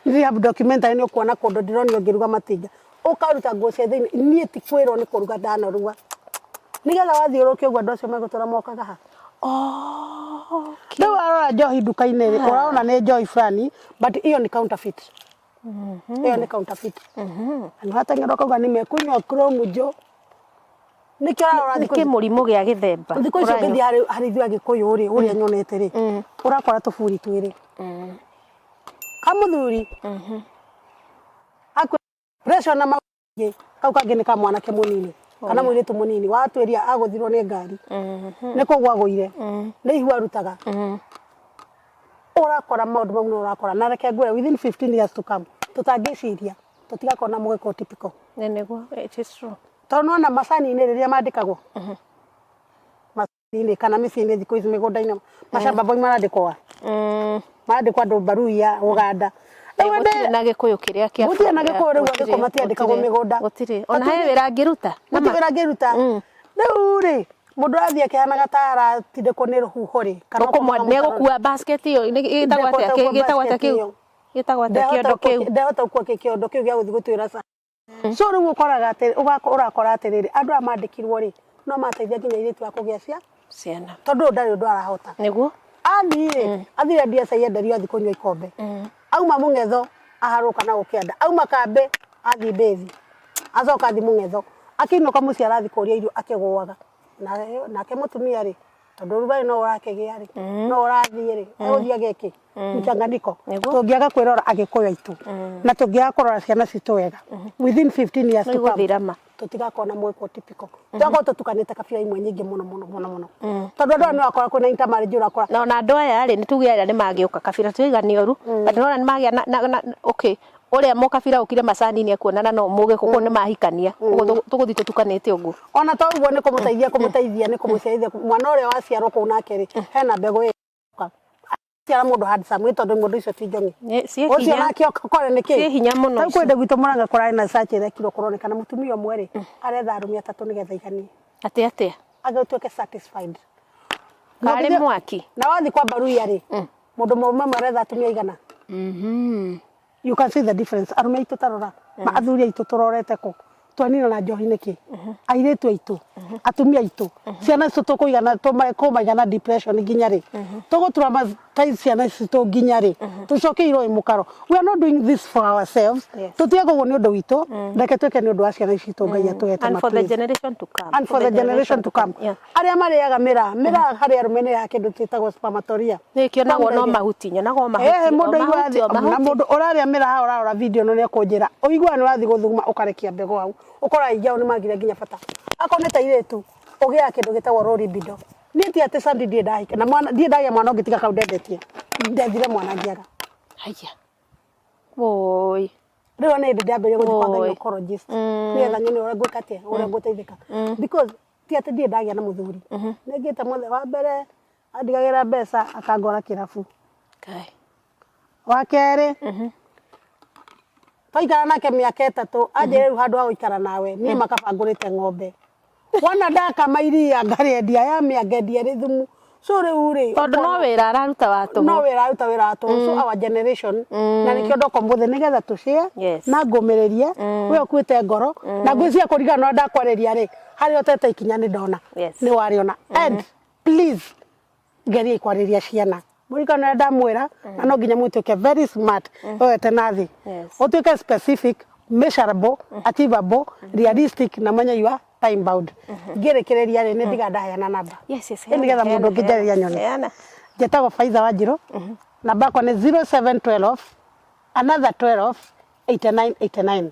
rehab documentary nĩ ũkuona kũndũ ndĩronio ngĩruga matinga. Ũkaruta nguo cia thĩinĩ niĩ ti kwĩrwo nĩ kũruga ndanoruga. Nĩgetha wathiũrũrũkia ũguo andũ acio megũtũra mokaga ha? Rĩu warora njohi nduka-inĩ rĩ, ũrona nĩ njohi fulani but iyo nĩ counterfeit. Ĩyo nĩ counterfeit. Na nĩ wateng'era ũkauga nimekunywa chrome jo. Nĩkĩo ũrarora Nĩ thikũ ici kĩmũrimũ gĩa gĩthemba. thikũ ici ũngĩthiĩ harĩ ithuĩ Agĩkũyũ rĩ, ũrĩa nyonete rĩ, ũrakora tũburi twĩrĩ. Ka mũthuri akue pressure na maũndũ kau kangĩ nĩ ka mwanake mũnini kana mũirĩtu mũnini watuĩria agũthirwo nĩ ngari nĩ kũgwa agũire nĩ ihu arutaga. Ũrakora maũndũ mau nĩ ũrakora na reke ngwĩre within 15 years to come tũtangĩciria tũtigakorwo na mũgĩkũyũ typical. Nĩ nĩguo, it is true. Tondũ nĩwona macani-inĩ rĩrĩa mandĩkagwo macani-inĩ kana mĩciĩ-inĩ thikũ ici mĩgũnda-inĩ macamba boy marandĩkwo wa marandĩkwo andũ Baruya Ũganda. Rĩu Gũtirĩ na Gĩkũyũ kĩrĩa kĩa Gũtirĩ na Gĩkũyũ rĩu Agĩkũyũ matiandĩkagwo mĩgũnda. Gũtirĩ. Ona he wĩra angĩruta. Gũtirĩ wĩra angĩruta. Rĩu rĩ mũndũ arathiĩ akĩhanaga ta aratindĩkwo nĩ rũhuho rĩ kana Nĩ egũkua basket ĩyo ĩtagwo atĩa? Gĩtagwo atĩa kĩu? Gĩtagwo atĩa kĩondo kĩu? Ndehota gũkua kĩondo kĩu gĩa gũthiĩ gũtuĩra ca. So rĩu ũkoraga atĩ ũrakora atĩrĩrĩ andũ aya mandĩkirwo rĩ no mateithia nginya airĩtu a kũgĩa ciana tondũ ũyũ ndarĩ ũndũ arahota. Nĩguo. Athiĩ rĩ athire DSI enderio athiĩ kũnyua ikombe. Auma mũng'etho aharũka na gũkĩanda. Auma kambĩ athiĩ mbĩthi. Acoka athiĩ mũng'etho. Akĩinũka mũciĩ arathiĩ kũria irio akĩgũaga. Nake mũtumia rĩ tondũ ũrugarĩ no ũrakĩgĩa rĩ no ũrathiĩ rĩ egũthiĩ ageke mchanganyiko. Tũngĩaga kwĩrora Agĩkũyũ aitũ na tũngĩaga kũrora ciana citũ wega within 15 years to come tũtigakorwo na mũgĩkũyũ typical. Tũgakorwo tũtukanĩte kabira imwe nyingĩ mũno mũno mũno mũno. Tondũ andũ aya nĩ ũrakora kwĩna intermarriage ũrakora. Na ona andũ aya rĩ nĩ tuge aya nĩ magĩũka kabira tũiga nĩ oru but nĩwona nĩ magĩa na okay ũrĩa mũkabira ũkire macani-inĩ ekuonana no mũgĩkũyũ koguo nĩ mahikania ũguo tũgũthiĩ tũtukanĩte ũguo. Ona to ũguo nĩ kũmũteithia kũmũteithia nĩ kũmũciarithia mwana ũrĩa waciarwo kũu nake rĩ hena mbegũ ĩgũka. Ciara mũndũ handsome tondũ mũndũ icio ti njong'i. Ũcio nake ũkore nĩ kĩ? Ciĩ hinya mũno. Rĩu kwenda gwitũ Murang'a kũrarĩ na research ĩrekirwo kũronekana mũtumia ũmwe rĩ aretha arũme atatũ nĩgetha aiganie. Atĩ atĩa? Agĩtuĩke satisfied. Karĩ mwaki. Na wathiĩ kwa Baruya rĩ mũndũ mũrũme ũmwe aretha atumia aigana? You can see the difference. Arũme aitũ tarora, athuri aitũ tũrorete kũ? Twanina na njohi nĩkĩ? Airĩtu aitũ, atumia aitũ, ciana citũ tũkũigana kũmaigana depression nginya rĩ? Tũgũ traumatize ciana citũ nginya rĩ? Tũcoke iroi mũkaro. We are not doing this for ourselves. Tũtige ũguo nĩ ũndũ witũ, reke twĩke nĩ ũndũ wa ciana ici citũ Ngai atũhete And for the generation to come. And for the generation to come. Arĩa marĩaga mĩraa, mĩraa harĩ arũme nĩ ya kĩndũ gĩtagwo spermatorrhea. Nĩ kĩonagwo no mahuti, nyonagwo mahuti. Mũndũ aiguaga na mũndũ ũrarĩa mĩraa ũrarora video ĩno nĩ ekũnjĩra, ũiguaga nĩ ũrathiĩ gũthuguma ũkarekia mbegũ hau, ũkora aingĩ ao nĩ magire nginya bata. Akorwo nĩ ta airĩtu, ũgĩaga kĩndũ gĩtagwo low libido. Niĩ ti atĩ Sandy ndirĩ ndahika na mwana ndirĩ ndagĩa mwana ũngĩ tiga kau ndendetie. Ndethire mwana ngĩaga. Haya. Woi. Rĩu ona hĩndĩ ndambĩrĩria gũthiĩ kwa Oi. gynecologist nĩgetha nyone ũrĩa ngwĩka atĩa, ũrĩa ngũteithĩka. Because ti atĩ ndirĩ ndagĩa na mũthuri. Nĩngĩte mũthee wa mbere andigagĩra mbeca akangora kĩrabu. Kai. Wa kerĩ twaikara nake mĩaka 3 anjĩre rĩu handũ ha gũikara nawe niĩ makaba ngũrĩte ng'ombe. Wona ndakama iria ngarĩendia ya mĩanga rĩ thumu. So rĩu rĩ Tondũ no wĩra araruta wa tũhũ. No wĩra aruta wĩra wa tũhũ. So our generation na nĩkĩo ndoka ũmũthĩ nĩgetha tũ share Yes. na ngũmĩrĩrie we ũkuĩte ngoro na ngwĩciria kũringana na ũrĩa ndakwarĩria rĩ harĩa ũtete ikinya nĩ ndona Yes. nĩ warĩona. And please geria kwarĩria ciana mũrikano ũrĩa ndamwĩra na no nginya mũtuĩke very smart wete nathi Yes. ũtuĩke specific, measurable, achievable, realistic na menye you are time bound. Ngĩrĩkĩrĩria rĩ nĩ ndiga ndaheana namba Yes. Ĩ nĩgetha mũndũ ũngĩ njarĩria nyone. Heana. Njĩtagwo Faiza Wanjirũ, namba yakwa nĩ 0712 another 12 89 89,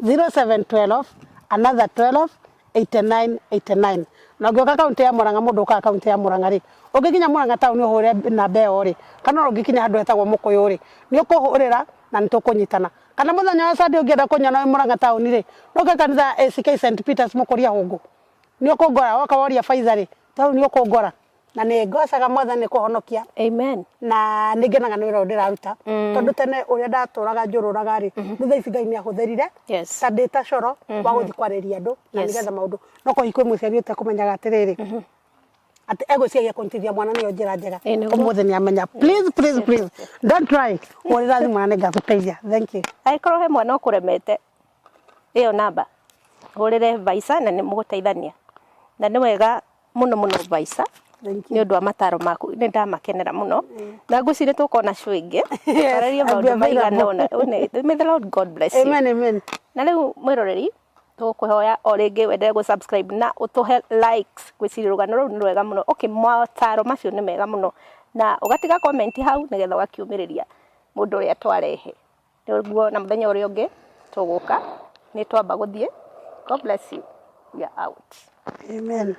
0712 another 12 89 89. Na ũngĩũka kaunti ya Murang'a, mũndũ ũkaga kaunti ya Murang'a rĩ, ũngĩkinya Murang'a taũni ũhũre namba ĩyo rĩ, kana ona ũngĩkinya handũ hetagwo Mũkũyũ rĩ, nĩ ũkũhũrĩra na nĩ tũkũnyitana. Kana mũthenya wa Sunday ũngĩenda kũnyona wĩ Murang'a taũni rĩ, no ũke kanitha ya ACK St Peters Mũkũria Hũngũ, nĩ ũkũngora. Woka woria Faiza rĩ, tau nĩ ũkũngora. Na nĩ ngocaga Mwathani nĩ kũhonokia Amen. Na nĩ ngenaga nĩ wĩra ũyũ ndĩraruta, tondũ tene ũrĩa ndatũraga njũrũraga rĩ, rĩu thaa ici Ngai nĩ ahũthĩrire Yes. ta ndĩ ta coro wa gũthiĩ kwarĩria andũ na nĩgetha maũndũ no kũhi kwĩ mũciari ũtekũmenyaga atĩrĩrĩ atĩ egwĩciria kũnyitithia mwana nĩyo njĩra njega. Ĩ, nĩguo. Ũmũthĩ nĩ amenya. Please, please, please don't try. Hũrĩra thimũ na nĩngagũteithia. Thank you. Angĩkorwo he mwana ũkũremete, ĩyo namba hũrĩre Vaisa na nĩ mũgũteithania. Na nĩ wega mũno mũno, Vaisa, Thank you. nĩ ũndũ wa mataro maku, nĩ ndamakenera mũno na ngwĩciria tũkona show ĩngĩ Yes, twarĩrie I'll be maũndũ maigana available. ũna. May the Lord God bless you. Amen, amen. Na rĩu mwĩroreri, tũgũkũhoya o rĩngĩ wendelee gũ subscribe na ũtũhe likes. Ngwĩciria rũgano rũu nĩ rwega mũno. Okay, mataro macio nĩ mega mũno na ũgatiga comment hau nĩgetha ũgakiumĩrĩria mũndũ ũrĩa twarehe nĩguo na mũthenya ũrĩa ũngĩ tũgũka. Nĩ twamba gũthiĩ. God bless you. We are out. Amen.